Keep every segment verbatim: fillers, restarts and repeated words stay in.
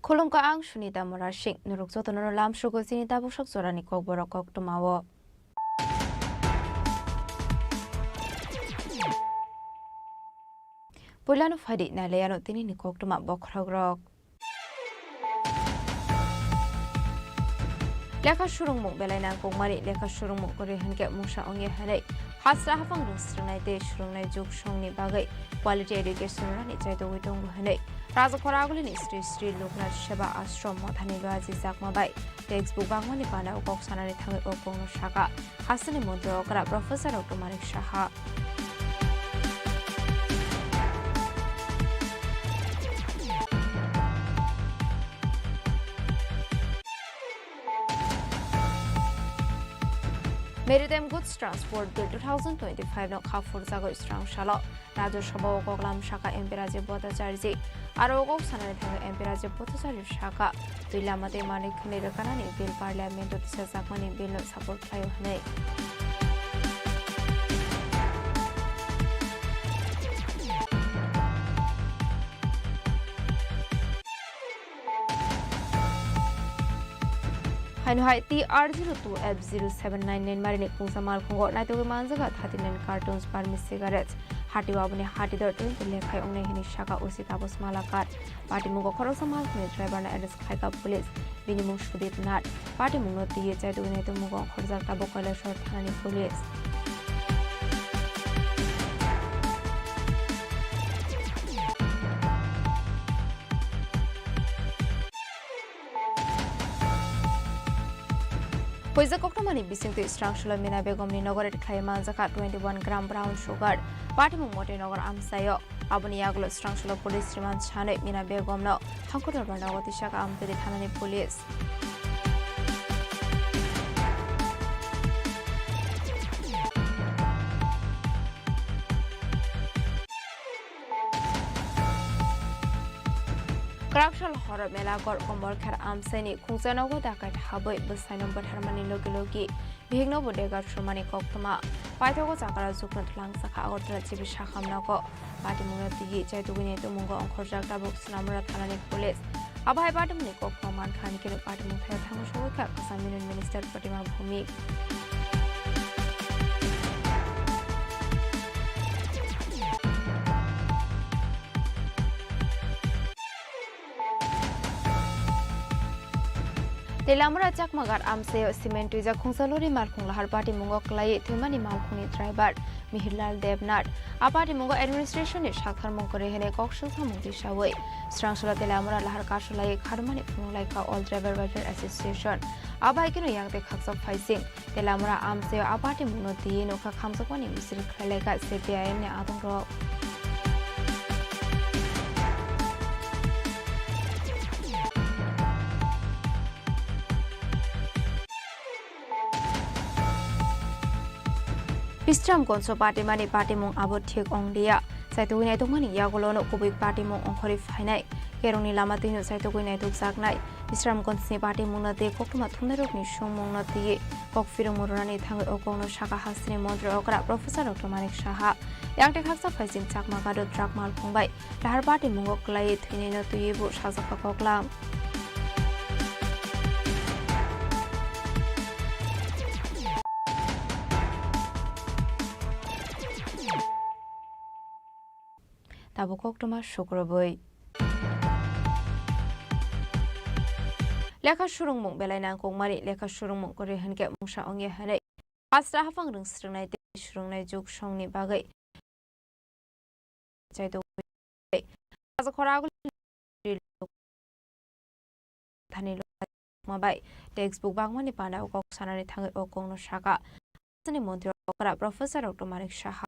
Khulumkha, ang Sunita Murasing. Norok jotono lamsugo chini tabuksak jorani kokborok koktwmao. Puilano phaidi nailaiano tinini koktwma bokhorokrok. Lekha surungmung belai nangkukmani lekha surungmung kwrwi hinkhe mungsa wngya hinwi hasra haphang rwng swrwngnai tei swrwngnai juk songni bagwi quality education rani chaitogwi tongo hinwi Rajakhor Agulini Sri Sri Loknath Seva Ashram Mothani Loyaji Chakma bai textbook bangmani panao kok sanani thangwi o kokno sakha hasteni montri okra Professor Doctor Manik Saha. Maritime Goods Transport Bill two thousand twenty-five no kha phurjagwi srang salo Rajya Sabha o koklam sakha M P Rajiv Bhattacharya. Aro o kok sanani thangwi M P Rajiv Bhattacharya sakha, twi lama tei manwi khwnwi rwkhanani bill Parliament o tisajakmani bill no support khlaio hwnwi. Haino hai T R zero two F zero seven nine nine marini kungsa malkhungo naitugwi manjaga thirty nine cartons Burmese cigarettes. Hati o aboni hati dor twenty lekhai wngnai hwnwi sakha O C Taposh Malakar. Patimungo khoroksa malkhungni driver no arrest khlaikha police. Bini mung Sudip Nath. Patimungno twiwi chaitugwi naitugmungo ongkhorjak tabuk Kailasor thanani police. Puijak koktwmani bisingtwi srangsulo Mina Begomni nogo raid khlai manjakha twenty one gram brown sugar. Patimung Motoi Nagar amchaio. Aboni yagulo srangsulo police remand sanwi Mina Begomno Hangkor Dorbar nogo tisakha Amtwtwi thanani police. Kwraksal horo Melagor Komolkher amchaini khungsa nogo dakat habwi bwsaino bwtharmani logi logi bihikno bo dega sumani koktwma. Paithago chakra jukno twlangjakha Agartala G B Sakham nogo. Patimungno twiwi chaitugwini tongmungo ongkhorjak tabuk Sonamura thanani police. Abo hai patimungni koktwma mankha, haini khe patimung thaya thango sogwi kha kwcham Union Minister Pratima Bhowmik. Telamura Chakmagar amchaio cement twijak khungsa lori malkhung lahar patimungo kwlaiwi thwimani malkhungni driver Mihirlal Debnath. A patimungo administration ni saktharmung kwrwi hwnwi kok swngsamung tisawi srangsulo Telamura lahar kasulaiwi kharmani phunuk laikha All Driver Welfare Association. Abo hai kheno yang tei khakchak phaising Telamura amchaio a patimungno twiwi nokha khamjakmani misil khlai laikha C P I M ni adongrok. Bishramganjo patimani patimung abo thik ong liya. Chaitugwi naitugmani yagulono kubui patimung ongkhorwi phainai. Kerongni lama twino chaitugwi naitugjaknai. Bishramganjni patimungno tei koktwma thumnairokni songmungno twiwi kok phirwngmung rwnani thangwi o kokno sakha hasteni montri okra Professor Doctor Manik Saha. Yang tei khaksa phaising Chakma Gado truck malkhung bai lahar patimungo kwlaiwi thwinaino twiwi bo sajakha koklam. Tabuk koktwma sukrubwi. Lekha surungmung belai nangkukmani lekha surungmung kwrwi hwnkhe mungsa wngya hwnwi asra haphang rwng swrwngnai tei swrwngnai juk songni bagwi chaitugwi. Rajakhor Agulini thani bai textbook bangmani panao kok sanani thangwi o kokno sakha. Rajni montri okra Professor Doctor Manik Saha.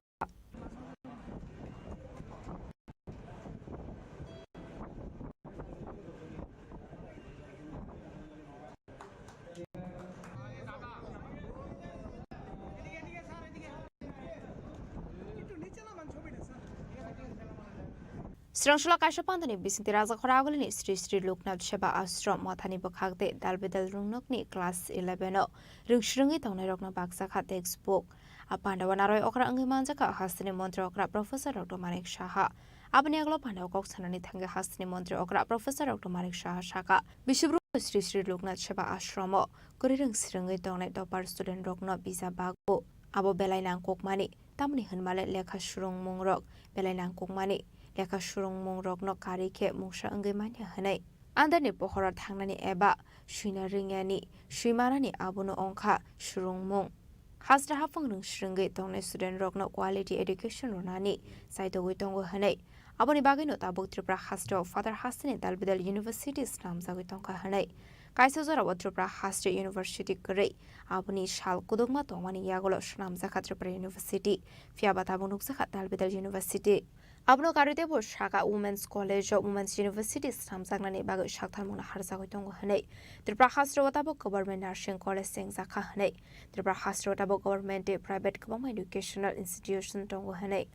Srangsulo kaisa pandani bisingtwi Rajakhor Agulini Sri Sri Loknath Seva Ashram Mothani bwkhak tei dal bedal rwngnokni class eleven o rwngsrwngwi tongnairokno bakjakha textbook. A pandao narwi okra wngwi manjakha hasteni montri okra Professor Doctor Manik Saha. Aboni yagulo phanao kok sanani thangwi hasteni montri okra Professor Doctor Manik Saha sakha, Biswabru Sri Sri Loknath Seva Ashromo kwrwirwng swrwngwi tongnai topar student rokno bijap bagwi abo belai nangkukmani, tamni hwnmale lekha swrwngmungrok belai nangkukmani, lekha swrwngmungrokno karwi khe mungsa wngwi manya hwnwi. Andarni pohoro thangnani eba swina ringyani, swimanani abono wngkha swrwngmung. Hasta haphang rwng swrwngwi tongnai student rokno quality education rwnani chaitogwi tongo hwnwi. Aboni bagwino tabuk Tripura hasteo Father hasteni dalbidal university snamjagwi tongkha hwnwi. Kaisa jorao Tripura haste university kwrwi aboni sal kudukma tongmani yagulo snamjakha Tripura University, phiyaba tabuk nukjakha dalbidal university. Abono karwi teibo sakha Women's College o Women's University snamjaknani bagwi saktharmungno harjagwi tongo hwnwi. Tripura hasteo tabuk Government Nursing College chengjakha hwnwi. Tripura hasteo tabuk government tei private kwbangma educational institution tongo hwnwi.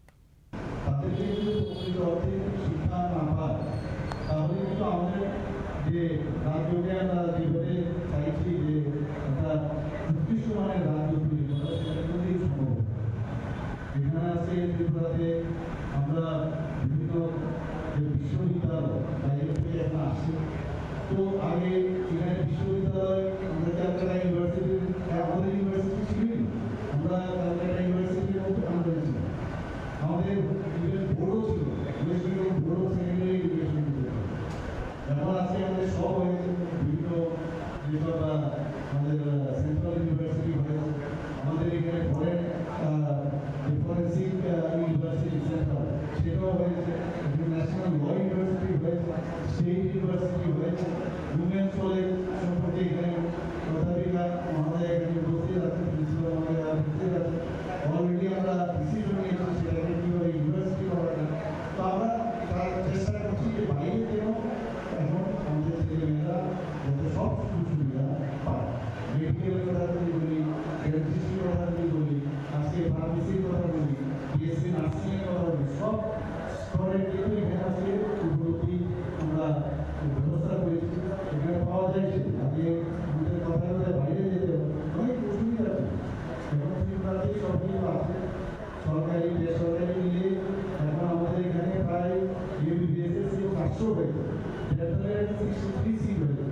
তাদেরকে কিন্তু প্রকৃত অর্থে শিক্ষা না পায়, তাহলে কিন্তু আমাদের যে রাজ্যকে আমরা যেভাবে চাইছি যে একটা উৎকৃষ্ট মানের রাজ্য তৈরি করা, সেটা কোনোদিন সম্ভব হবে না। এখানে আজকে ত্রিপুরাতে আমরা বিভিন্ন যে বিশ্ববিদ্যালয় বাইরে থেকে এখন আসছে, তো আগে এখানে বিশ্ববিদ্যালয় আমরা ক্যালকাটা ইউনিভার্সিটির, আমাদের ইউনিভার্সিটি ছিল, আমরা ক্যালকাটা ইউনিভার্সিটির মধ্যে আমরা ছিলাম। আমাদের ইভেন বোর্ডও ছিল, West Bengal board of secondary education. এখন আজকে আমাদের সব হয়েছে, বিভিন্ন যেসব, আহ, আমাদের, আহ, সেন্ট্রাল ইউনিভার্সিটি হয়েছে, আমাদের এখানে ফরেন, আহ, যে ফরেন্সিক, আহ, ইউনিভার্সিটি সেন্টার, সেটাও হয়েছে, একটা ন্যাশনাল ল ইউনিভার্সিটি হয়েছে, স্টেট ইউনিভার্সিটি হয়েছে, উমেন্স কলেজ সম্পর্কে এখানে অধ্যাপিকা মহোদয় এখানে উপস্থিত আছেন, প্রিন্সিপাল মহোদয় উপস্থিত আছেন। অলরেডি আমরা ডিসিশন নিয়েছি সেটাকে কীভাবে ইউনিভার্সিটি করা যায়। তো আমরা তার চেষ্টা করছি যে বাইরে যেন এখন আমাদের ছেলেমেয়েরা যাতে সব সুযোগ সুবিধা পায়। মেডিকেলের কথা যদি বলি, ডেন্টিস্ট্রির কথা যদি বলি, আজকে ফার্মেসির কথা বলি, বিএসসি নার্সিং এর কথা বলি, সব স্তরের কিন্তু এখানে আজকে উপলব্ধি আমরা ব্যবস্থা করেছি। এখানে পাওয়া যায় সেটা। আগে আমাদের কথা কথা বাইরে যেতে হতো, অনেক অসুবিধা ছিল। এখন ত্রিপুরাতেই সব কিছু আছে। সরকারি, বেসরকারি মিলে এখন আমাদের এখানে প্রায় এমবিবিএস এর সিট চারশো হয়েছে, ডেন্টাল এর সিক্সটি থ্রি সিট হয়েছে,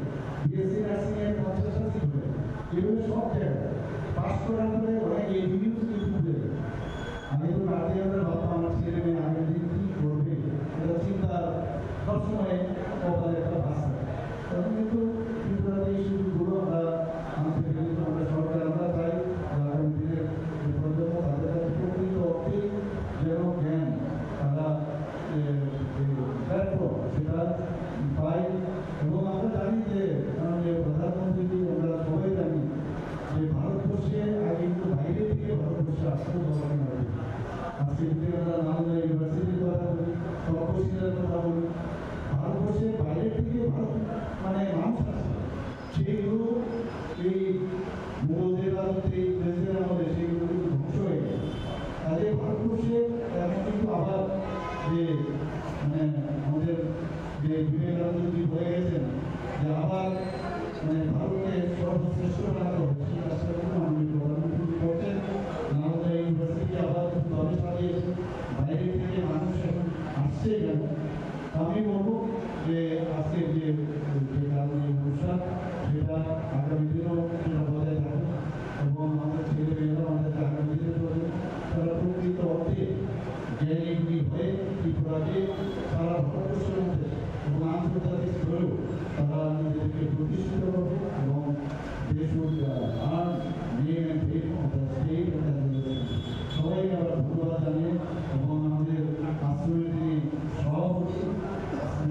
বিএসসি নার্সিং এর পঞ্চাশটা সিট হয়েছে। এভাবে সব জায়গায় পাস করার পরে অনেক এভিনিউজ কিন্তু খুলে যায়। আমি তো রাতে আমরা ভাবতাম আমার ছেলে মেয়ে আগামী দিন কি করবে, এটা চিন্তা সবসময় কপালে একটা ভাস থাকে। এখন কিন্তু ত্রিপুরাতে এই সুযোগগুলো আমরা আনতে পেরে তো আমরা সরকার আমরা চাই যে আগামী দিনের যে প্রজন্ম তাদের কাছে প্রকৃত অর্থে যেন জ্ঞান তারা, এ, যে প্ল্যাটফর্ম সেটা পায়। এবং আমরা জানি যে মাননীয় প্রধানমন্ত্রীজি, আমরা সবাই জানি যে ভারতবর্ষে আগে কিন্তু বাইরে থেকে ভারতবর্ষে আসতো গবেষণা করতে। আজকে যদি আমরা নালন্দা ইউনিভার্সিটির কথা বলি, তক্ষশিলার কথা বলি, ভারতবর্ষের বাইরে থেকে ভারত মানে মানুষ আসে, সেইগুলো এই মুঘলদের রাজত্বে, ইংরেজদের আমলে সেইগুলো কিন্তু ধ্বংস হয়ে গেছে। কাজে ভারতবর্ষে এখন কিন্তু আবার যে মানে আমাদের যে বিবেকানন্দজি বলে গেছেন যে আবার মানে ভারতকে সর্বশ্রেষ্ঠ বানাতে হবে, সেই কাজটা কিন্তু মাননীয় প্রধানমন্ত্রী করছেন। নালন্দা ইউনিভার্সিটি আবার খুব দমে সাজিয়েছে, বাইরে থেকে মানুষ এখন আসছে এখানে। আমি বলবো যে আজকের যে, যে কারণে এই অনুষ্ঠান, সেটা আগামী দিনও সেটা বজায় থাকুক এবং আমাদের ছেলে মেয়েরা, আমাদের আগামী দিনের প্রজন্ম, তারা প্রকৃত অর্থে জ্ঞানী গুণী হয়ে ত্রিপুরাকে সারা ভারতবর্ষের মধ্যে এবং আন্তর্জাতিক স্তরেও তারা নিজেদেরকে প্রতিষ্ঠিত করবে এবং they should, uh, earn name and fame of the state and the nation. সবাইকে আবার ধন্যবাদ জানিয়ে এবং আমাদের আশ্রমের যিনি সভাপতি আছেন,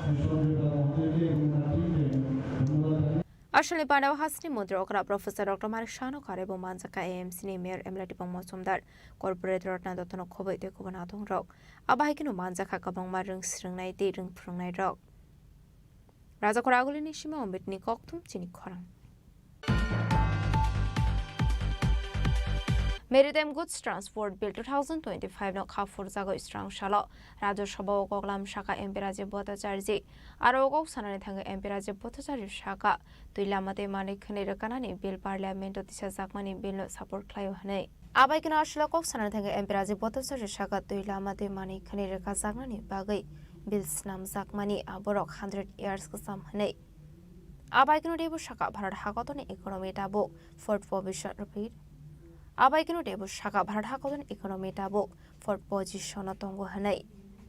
কৃষ্ণদেব মহোদয়কে এবং ওনার টিমকে ধন্যবাদ জানিয়ে Aswkni pandao hasteni montri okra Professor Doctor Manik Sahano karwi bo manjakha A M C ni Mayor M L A Tipang Mojumdar, Corporate Ratna Dottono khobwi tei kubun adongrok. Abo hai kheno manjakha kwbangma rwng swrwngnai tei rwng phwrwngnairok. Rajakhor Agulini simi Omitni kokthum chini khorang. Maritime Goods Transport Bill two thousand twenty-five no kha phurjagwi srang salo Rajya Sabha o koklam sakha M P Rajiv Bhattacharya. Aro o kok sanani thangwi M P Rajiv Bhattacharya sakha, twi lama tei manwi khwnwi rwkanani bill Parliament o tisajakmani bill no support khlaio hwnwi. Abai kheno aswk kok sana thangwi M P Rajiv Bhattacharya saka twi lama twi manwi khani rwkhajaknani bagwi bill snamjakmani aborok hundred years kwcham hwnwi. Abai kheno teibo saka Bharat hakotorni economy tabuk fourth position, repeat. Abai kheno teibo saka Bharat hakotorni economy tabuk fourth position o tongo hwnwi.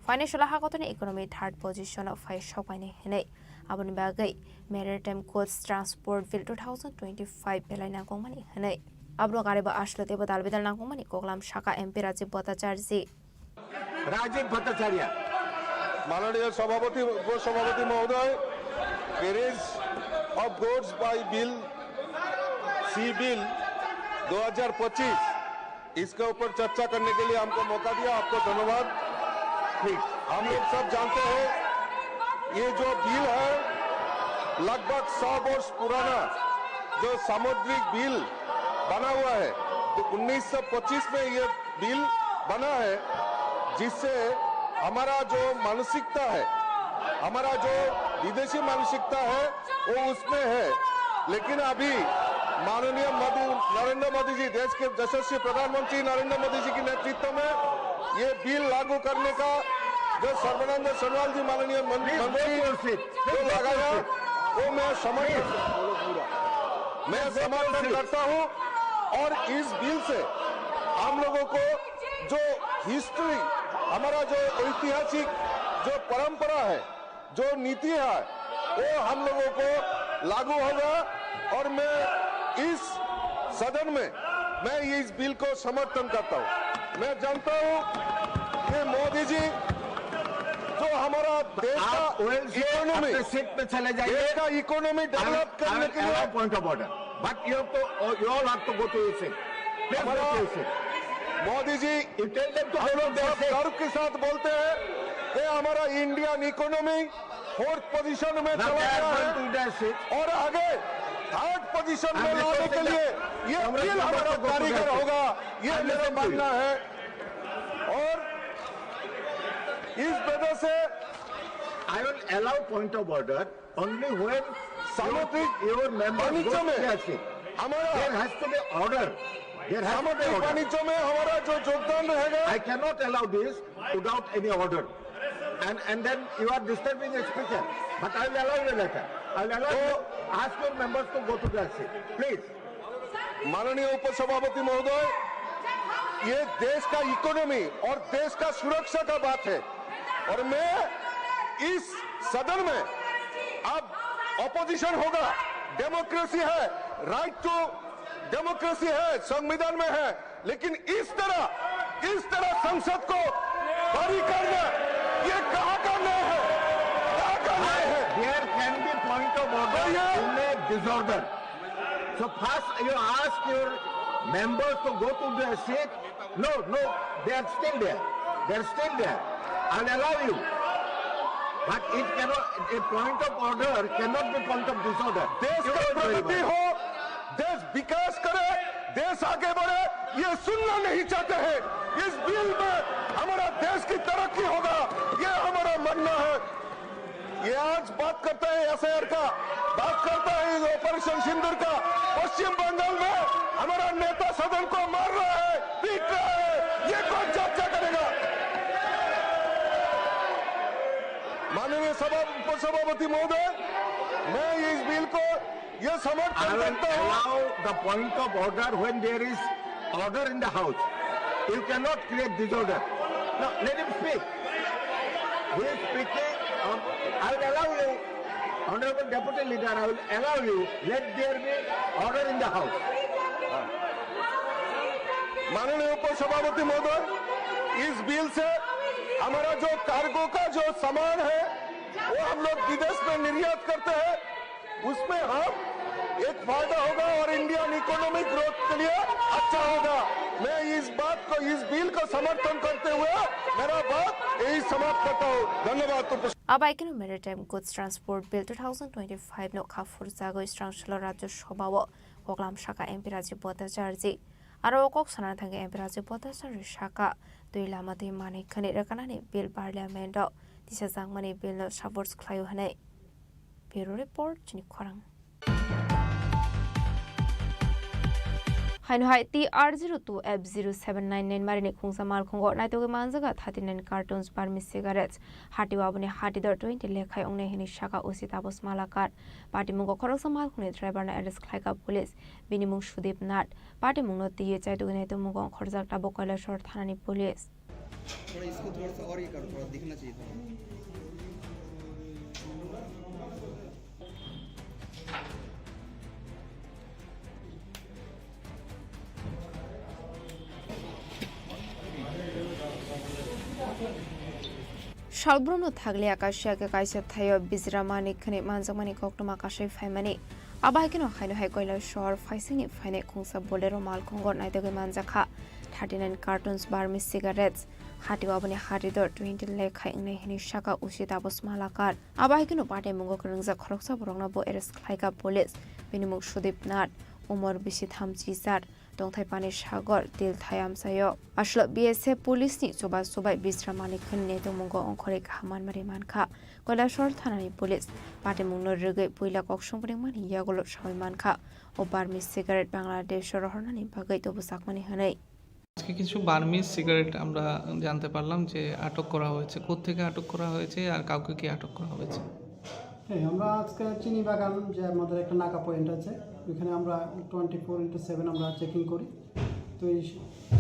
Financial hakotorni economy third position o phai sokbainai hwnwi. Aboni bagwi Maritime Goods Transport Bill two thousand twenty-five belai nangkukmani hwnwi. Abro garibo aswk teibo dalbidal nangkukmani koklam saka M P Rajiv Bhattacharya. Rajib ভট্টাচার্য। মাননীয় সভাপতি, উপসভাপতি মহোদয়, carriage of goods by bill, C bill दो हज़ार पच्चीस, इसके ऊपर चर्चा करने के लिए हमको मौका दिया, आपको धन्यवाद। प्लीज। हम लोग सब जानते हैं, ये जो बिल है, लगभग सौ वर्ष पुराना जो सामुद्रिक बिल बना हुआ है, तो उन्नीस सौ पच्चीस में ये बिल बना है, जिससे हमारा जो मानसिकता है, हमारा जो विदेशी मानसिकता है, वो उसमें है। लेकिन अभी माननीय मोदी, नरेंद्र मोदी जी, देश के यशस्वी प्रधानमंत्री नरेंद्र मोदी जी के नेतृत्व में ये बिल लागू करने का जो सर्बानंद सोनोवाल जी माननीय मन-, मंत्री जो लगाया, वो मैं समर्थन, मैं समर्थन करता हूँ। और इस बिल से हम लोगों को जो हिस्ट्री, हमारा जो ऐतिहासिक जो परंपरा है, जो नीति है, वो हम लोगों को लागू होगा। और मैं इस सदन में मैं इस बिल को समर्थन करता हूँ। मैं जानता हूँ कि मोदी जी जो हमारा देश का आप ओएलसी इकोनॉमी, अपने सीट पे चले जाइए। देश का इकोनॉमी डेवलप करने के लिए point of order, but you have to, you all have to go to your seat. Please go हमारा to your seat. Modi ji, you tell them to हम गो टू लोग देयर बहुत सीट। गर्व के साथ बोलते हैं कि हमारा इंडियन इकोनॉमी फोर्थ पोजीशन में चला गया है और आगे थर्ड पोजीशन में लाने के लिए ये बिल हमारा कारीगर होगा, ये मेरा मानना है। और इस वजह से I will allow point of order only when सामुद्रिक your member वाणिज्य में हमारा there has to be order। There has to be सामुद्रिक order। वाणिज्य में हमारा जो योगदान रहेगा, I cannot allow this without any order। And, and then you are disturbing the speaker। But I will allow you later। I will allow you। Ask your members to go to their seat, please। माननीय उपसभापति महोदय, ये देश का इकोनॉमी और देश का सुरक्षा का बात है और मैं इस सदन में अब अपोजिशन होगा, डेमोक्रेसी है, राइट टू डेमोक्रेसी है, संविधान में है, लेकिन इस तरह, इस तरह संसद को बरी करना, ये कहाँ का न्याय है? कहाँ का न्याय है? There can be point of order in a disorder। So first you ask your members to go to their seat। No, no, they are still there। They are still there। I'll allow you। But it cannot, a point of order cannot be point of disorder। देश का प्रगति हो, देश विकास करे, देश आगे बढ़े, ये सुनना नहीं चाहते हैं। इस बिल में हमारा देश की तरक्की होगा, ये हमारा मानना है। ये आज बात करता है एसआईआर का, बात करता है इस ऑपरेशन सिंदूर का। पश्चिम बंगाल में हमारा नेता सदन को मार रहा है, पीट रहा है, ये कौन चर्चा करेगा? माननीय सभा, उपसभापति महोदय, मैं इस बिल को ये समर्थन करता हूँ। Allow the point of order when there is order in the house। You cannot create disorder। Now let him speak। He is speaking। Um, I will allow you, Honorable Deputy Leader, I will allow you। Let there be order in the house। माननीय उपसभापति महोदय, इस बिल से हमारा जो कार्गो का जो सामान है, वो हम लोग विदेश में निर्यात करते हैं, उसमें हम एक फायदा होगा और इंडियन इकोनॉमिक ग्रोथ के लिए अच्छा होगा। मैं इस बात को, इस बिल को समर्थन करते हुए मेरा बात यही समाप्त करता हूँ। धन्यवाद। Abai kheno Maritime Goods Transport Bill two thousand twenty-five no kha phurjagwi swrang salo Rajya Sabha o koklam saka M P Rajiv Bhattacharya. Aro o kok sana thangwi M P Rajiv Bhattacharya saka twi lama twi manwi khani rwkhanani bill parliament o tisajakmani bill no support khlaio hwnwi. Bureau Report, chini khorang. Haino hai T R zero two F zero seven nine nine marini khungsa malkhungo naitugwi manjaga thirty nine cartons Burmese cigarettes, hati o aboni hati dor twenty lekhai wngnai hwnwi saka O C Taposh Malakar. Patimungo khoroksa malkhungni driver no arrest khlaikha police. Bini mung Sudip Nath. Patimungno twiwi chaitugwi naitugmungo ongkhorjak tabuk Kailasor thanani police. थोड़ा इसको थोड़ा सा और ये करो, थोड़ा दिखना चाहिए था। Salbrumno thaglia kaisa khe kaisa thaio bijra mani khwnwi manjakmani koktwma kasai phaimani. Abo hai kheno haino hai Kailasor phaisingni phainai khungsa Bolero malkhungo naitugwi manjakha thirty nine cartons Burmese cigarettes. Hati o aboni hati dor twenty lekhai wngnai hwnwi saka O C Taposh Malakar. Abo hai kheno pataimungo kwrwngjak khoroksa borokno bo arrest khlaikha police. Bini mung Sudip Nath, umor bisi tham chichar, tongthai pani sagor, til thai amchaio. Aswk B S F police ni chuba chubai bijra mani khwnwi naitugmungo ongkhorwi kaham manmari mankha. Kailasor thanani police patimungno rwgwi puila kok songpringmani yagulo sawi mankha, o Burmese cigarette Bangladesh o rohornani bagwi tubujakmani hwnwi. আজকে কিছু Burmese cigarette আমরা জানতে পারলাম যে আটক করা হয়েছে। কোত্থেকে আটক করা হয়েছে আর কাউকে কি আটক করা হয়েছে? হ্যাঁ, আমরা আজকে চিনি বাগান যে আমাদের একটা নাকা পয়েন্ট আছে, ওইখানে আমরা টোয়েন্টি ফোর ইন্টু সেভেন আমরা চেকিং করি। তো এই,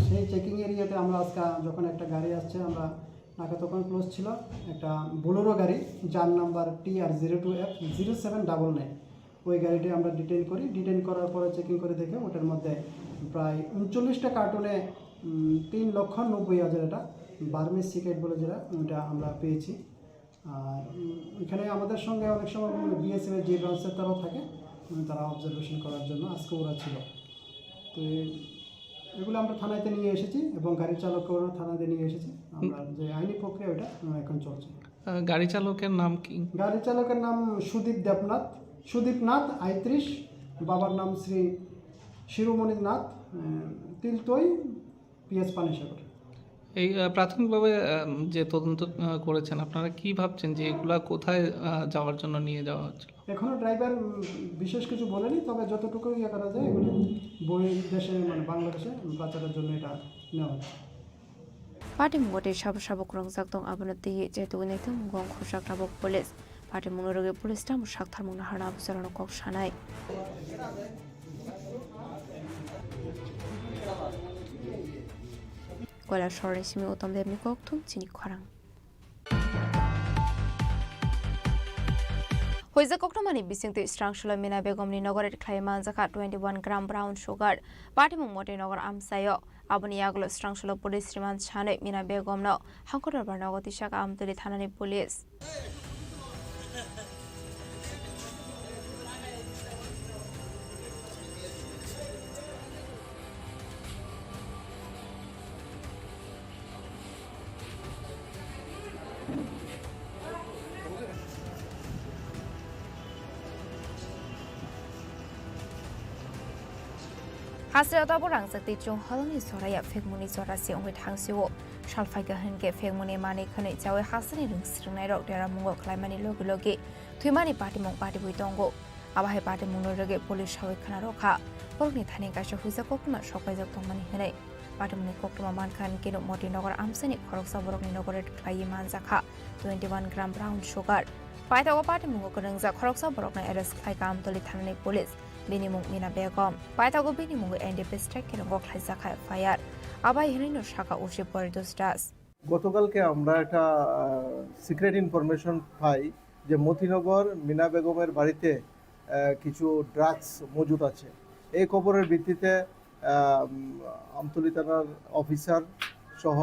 সেই চেকিং এরিয়াতে আমরা আজকে যখন একটা গাড়ি আসছে, আমরা নাকা তখন ক্লোজ ছিল, একটা বোলেরো গাড়ি, যার number T R zero two F zero seven double nine। ওই গাড়িটি আমরা ডিটেইন করি। ডিটেইন করার পরে চেকিং করে দেখে ওটার মধ্যে প্রায় ঊনচল্লিশটা কার্টুনে, উম, তিন লক্ষ নব্বই হাজার এটা বার্মিজ সিগারেট বলে যেটা, ওটা আমরা পেয়েছি। আর, উম, এখানে আমাদের সঙ্গে অনেক সময়, উম, B S F এর যে ব্রাঞ্চের তারাও থাকে, উম, তারা অবজারভেশন করার জন্য আজকে ওরা ছিল। তো এই, এগুলো আমরা থানাতে নিয়ে এসেছি এবং গাড়ির চালককেও আমরা থানাতে নিয়ে এসেছি। আমরা যে আইনি প্রক্রিয়া, ওটা, উম, এখন চলছে। আহ, গাড়ি চালকের নাম কি? গাড়ি চালকের নাম সুদীপ দেবনাথ, সুদীপ নাথ, আইত্রিশ, বাবার নাম শ্রী শিরোমণি নাথ, আহ, তিলতই, পিএস পানিসাগর। এই, আহ, প্রাথমিকভাবে, আহ, যে তদন্ত, আহ, করেছেন, আপনারা কি ভাবছেন যে এগুলা কোথায়, আহ, যাওয়ার জন্য নিয়ে যাওয়া হচ্ছিল? এখনো ড্রাইভার, উম, বিশেষ কিছু বলেনি, তবে যতটুকু ইয়ে করা যায়, এগুলো বহির্দেশে, মানে, বাংলাদেশে পাচারের জন্য এটা নেওয়া হচ্ছে। Patimung tei sabo sabo kwrwngjak tong, abono twiwi chaitugwi naitugmungo ongkhorjak tabuk police. Patimungno rwgwi police tamo saktharmung naharna officer-rokno kok sanai. Koilasorni simi Uttam Debni kokthum chini khorang. Huijak koktwmani bisingtwi Srangsulo Mina Begomni nogo raid khlai manjakha twenty one gram brown sugar. Patimung motwi nogo amchaio. Aboni yagulo Srangsulo police remand sanwi Mina Begomno Hangkor Dorbar nogo tisa Amtwli thanani police. Hasreo tabuk rangchak tei chwng holongni jora ya phekmungni jora se wngwi thangsio. Sal phaikha hwnkhe phekmungni manwi khwnwi chawi hasreni rwng swrwngnairok deramungo khlaimani logi logi thwimani patimung patibwi tongo. Abo hai patimungno rwgwi police sawi khna rwkha. Borokni thani kaisa huijak koktwma sokpaijak tongmani hwnwi. Patimungni koktwma mankha hwnkhe Motinogar amchaini khoroksa borokni nogo raid khlaiwi manjakha twenty one gram brown sugar. Paithago patimungo kwrwngjak khoroksa borokno arrest khlaikha Amtwli thanani police. Bini mung Mina Begum. Paithago bini mungwi N D P S track kerongo khlaijakha F I R. Abai hwnwino sakha O C Poritos Das. গতকালকে আমরা একটা, আহ, secret information পাই যে মতিনগর মিনা বেগমের বাড়িতে, আহ, কিছু ড্রাগস মজুদ আছে। এই খবরের ভিত্তিতে, আহ, উম, আমতলী থানার অফিসার সহ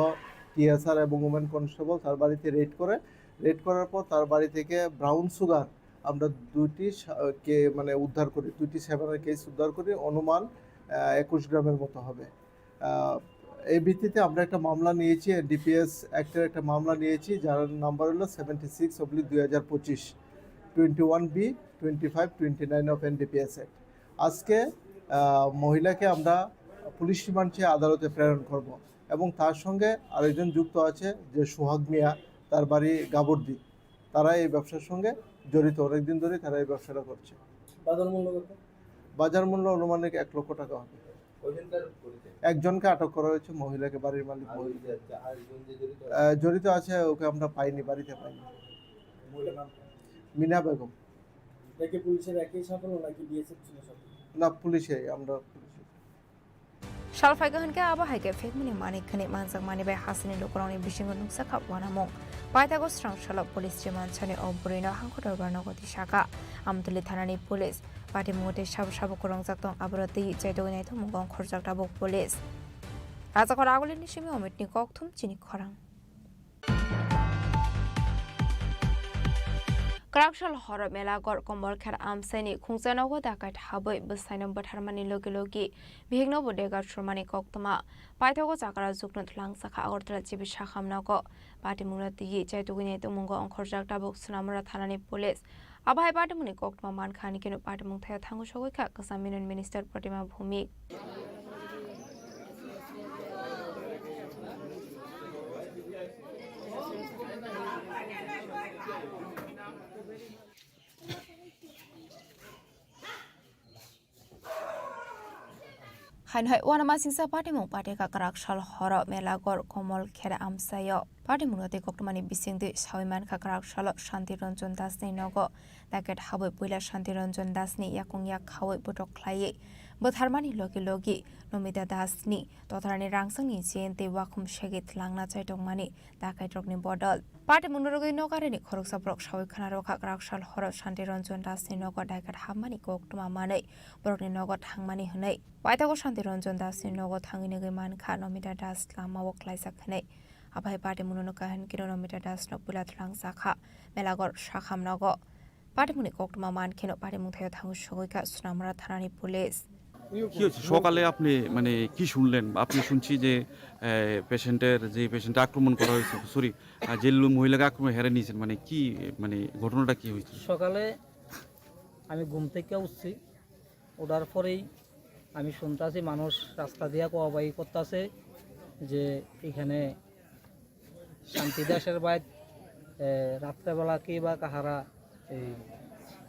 টিএসআর এবং উমেন কনস্টেবল তার বাড়িতে রেড করে। রেড করার পর তার বাড়ি থেকে ব্রাউন সুগার আমরা দুইটি সা-, কে-, মানে উদ্ধার করি, দুইটি সেভেনের কেস উদ্ধার করি, অনুমান, আহ, একুশ গ্রামের মতো হবে। আহ, এই ভিত্তিতে আমরা একটা মামলা নিয়েছি, এনডিপিএস অ্যাক্টের একটা মামলা নিয়েছি, যার নাম্বার হলো সেভেন্টি সিক্স অবলিক দুই হাজার পঁচিশ, twenty one B, twenty five, twenty nine of NDPS act. আজকে, আহ, মহিলাকে আমরা পুলিশ রিমান্ড চেয়ে আদালতে প্রেরণ করব এবং তার সঙ্গে আরেকজন যুক্ত আছে যে সোহাগ মিয়া, তার বাড়ি গাবর্দি। তারা এই ব্যবসার সঙ্গে জড়িত, অনেকদিন ধরে তারা এই ব্যবসাটা করছে। বাজার মূল্য কত? বাজার মূল্য আনুমানিক এক লক্ষ টাকা হবে। একজনকে আটক করা হয়েছে, মহিলাকে, বাড়ির মালিক মহিলা। আহ, জড়িত আছে, ওকে আমরা পাইনি, বাড়িতে পাইনি। মিনা বেগম। এটা কি পুলিশের একই সাফল্য নাকি বিএসএফ ছিল সাথে? না, পুলিশে, আমরা পুলিশে। Sal phaigo hinkhe abo hai khe phekmani manwi khani manjakmani bai hasini lukurokni bisingo nukjakha uanamung. Paithago srang salo police rimansani o bwrwino hangkho dorbar nogo tisaka. Amtwlwi thanani police patimungo tei sabo sabo kwrwngjak tong aborok twi chaitugwi naithokmungo ongkhorjak tabuk police. Rajakhor Agulini simi Omitni kokthum chini khorang. Kwraksal horo Melagor Komol Kher amsaini khungsa nogo dakait habwi bwsaino bwtharmani logi logi bihikno bo dega surmani koktwma. Paithago chakra jukno twlangsakha Agartala G B sakham nogo. Patimungno twiwi chaitugwi naitokmungo ongkhorjak tabuk Sonamura thanani police. Abo hai patimungni koktwma mankha, hanikhe no patimung thaio thango sogwi kha kwcham Union Minister Pratima Bhumik. Haino hai uanama singsa patimung patekha kwraksal horo Melagor Komol Kher amsaio. Patimungno tei koktwmani bisingtwi sawi mankha kwraksalo Shanti Ranjan Dasni nogo. Dakait habwi puila Shanti Ranjan Dasni yakung yak khawi botok khlaiwi bwtharmani logi logi Nomita Dasni totrani rangsangni chain tei wakhum segwi twlangna chaitokmani dakaitrokni bodol. Patimungno rwgwi nokarini khoroksa borok sawi khna rwkha kwraksal horo Shanti Ranjan Dasni nogo dakait hammani koktwma manwi borokni nogo thangmani hwnwi. Paithago Shanti Ranjan Dasni nogo thangwi nugwi mankha Nomita Das lamao klaijak hwnwi. Aphai patimungno nukha hinkhe Nomita Dasno puila twlangjakha Melagor sakham nogo. Patimungni koktwma mankheno patimung thaio thangwi sogwi kha Sonamura thanani police. কি হয়েছে? সকালে আপনি মানে কি শুনলেন? আপনি শুনছি যে, এ, পেশেন্টের, যে পেশেন্টটা আক্রমণ করা হয়েছে, সরি, আ, যে লো-, মহিলাকে আক্রমণ হেরে নিয়েছেন, মানে কি, মানে ঘটনাটা কি হয়েছিল? সকালে আমি ঘুম থেকে উঠছি, ওঠার পরেই আমি শুনতাছি মানুষ রাস্তা দিয়া কোয়াবাই করতাছে যে এখানে শান্তি দাসের বাইত, এ, রাত্রেবেলা কি বা কাহারা এই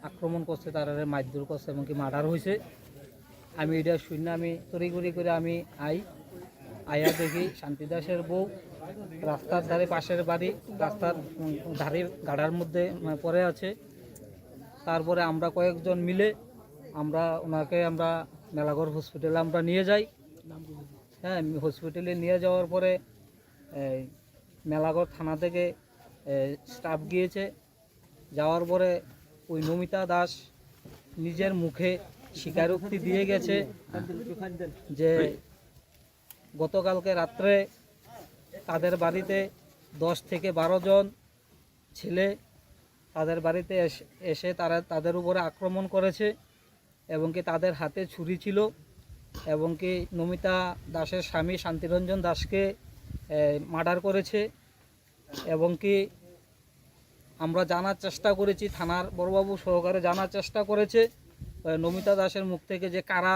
আক্রমণ করছে, তারারে মারধর করছে, এমনকি মার্ডার হইছে। আমি এটা শুনে আমি তড়িঘড়ি করে আমি আই, আইয়া দেখি শান্তি দাসের বউ রাস্তার ধারে, পাশের বাড়ি, রাস্তার, উম, ধারের গাডার মধ্যে, মানে, পড়ে আছে। তারপরে আমরা কয়েকজন মিলে আমরা ওনাকে আমরা মেলাঘর হসপিটালে আমরা নিয়ে যাই। হ্যাঁ, হসপিটালে নিয়ে যাওয়ার পরে এই মেলাঘর থানা থেকে, এ, স্টাফ গিয়েছে। যাওয়ার পরে ওই নমিতা দাস নিজের মুখে স্বীকারোক্তি দিয়ে গেছে যে গতকালকে রাত্রে তাদের বাড়িতে দশ থেকে বারো জন ছেলে তাদের বাড়িতে এস-, এসে তারা, তাদের উপরে আক্রমণ করেছে এবং কি তাদের হাতে ছুরি ছিল এবং কি নমিতা দাসের স্বামী শান্তিরঞ্জন দাসকে, এ, মার্ডার করেছে এবং কি আমরা জানার চেষ্টা করেছি, থানার বড়বাবু সহকারে জানার চেষ্টা করেছে, এ, নমিতা দাসের মুখ থেকে যে কারা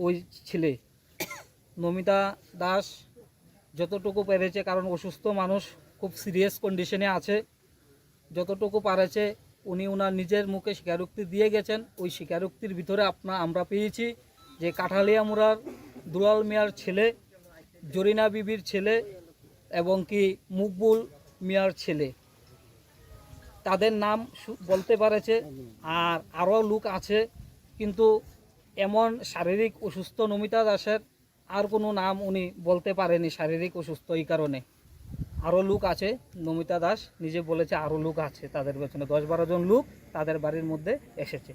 ওই ছেলে। নমিতা দাস যতটুকু পেরেছে, কারণ অসুস্থ মানুষ, খুব সিরিয়াস কন্ডিশনে আছে, যতটুকু পারেছে উনি ওনার নিজের মুখে স্বীকারোক্তি দিয়ে গেছেন। ওই স্বীকারোক্তির ভিতরে আপনা-, আমরা পেয়েছি যে কাঠালিয়া মুড়ার দুলাল মিয়ার ছেলে, জরিনা বিবির ছেলে এবং কি মকবুল মিয়ার ছেলে। তাদের নাম সু-, বলতে পারেছে, আর আরও লোক আছে, কিন্তু এমন শারীরিক অসুস্থ নমিতা দাসের আর কোনো নাম উনি বলতে পারেনি শারীরিক অসুস্থ এই কারণে। আরও লোক আছে, নমিতা দাস নিজে বলেছে আরও লোক আছে তাদের পেছনে, দশ বারো জন লোক তাদের বাড়ির মধ্যে এসেছে।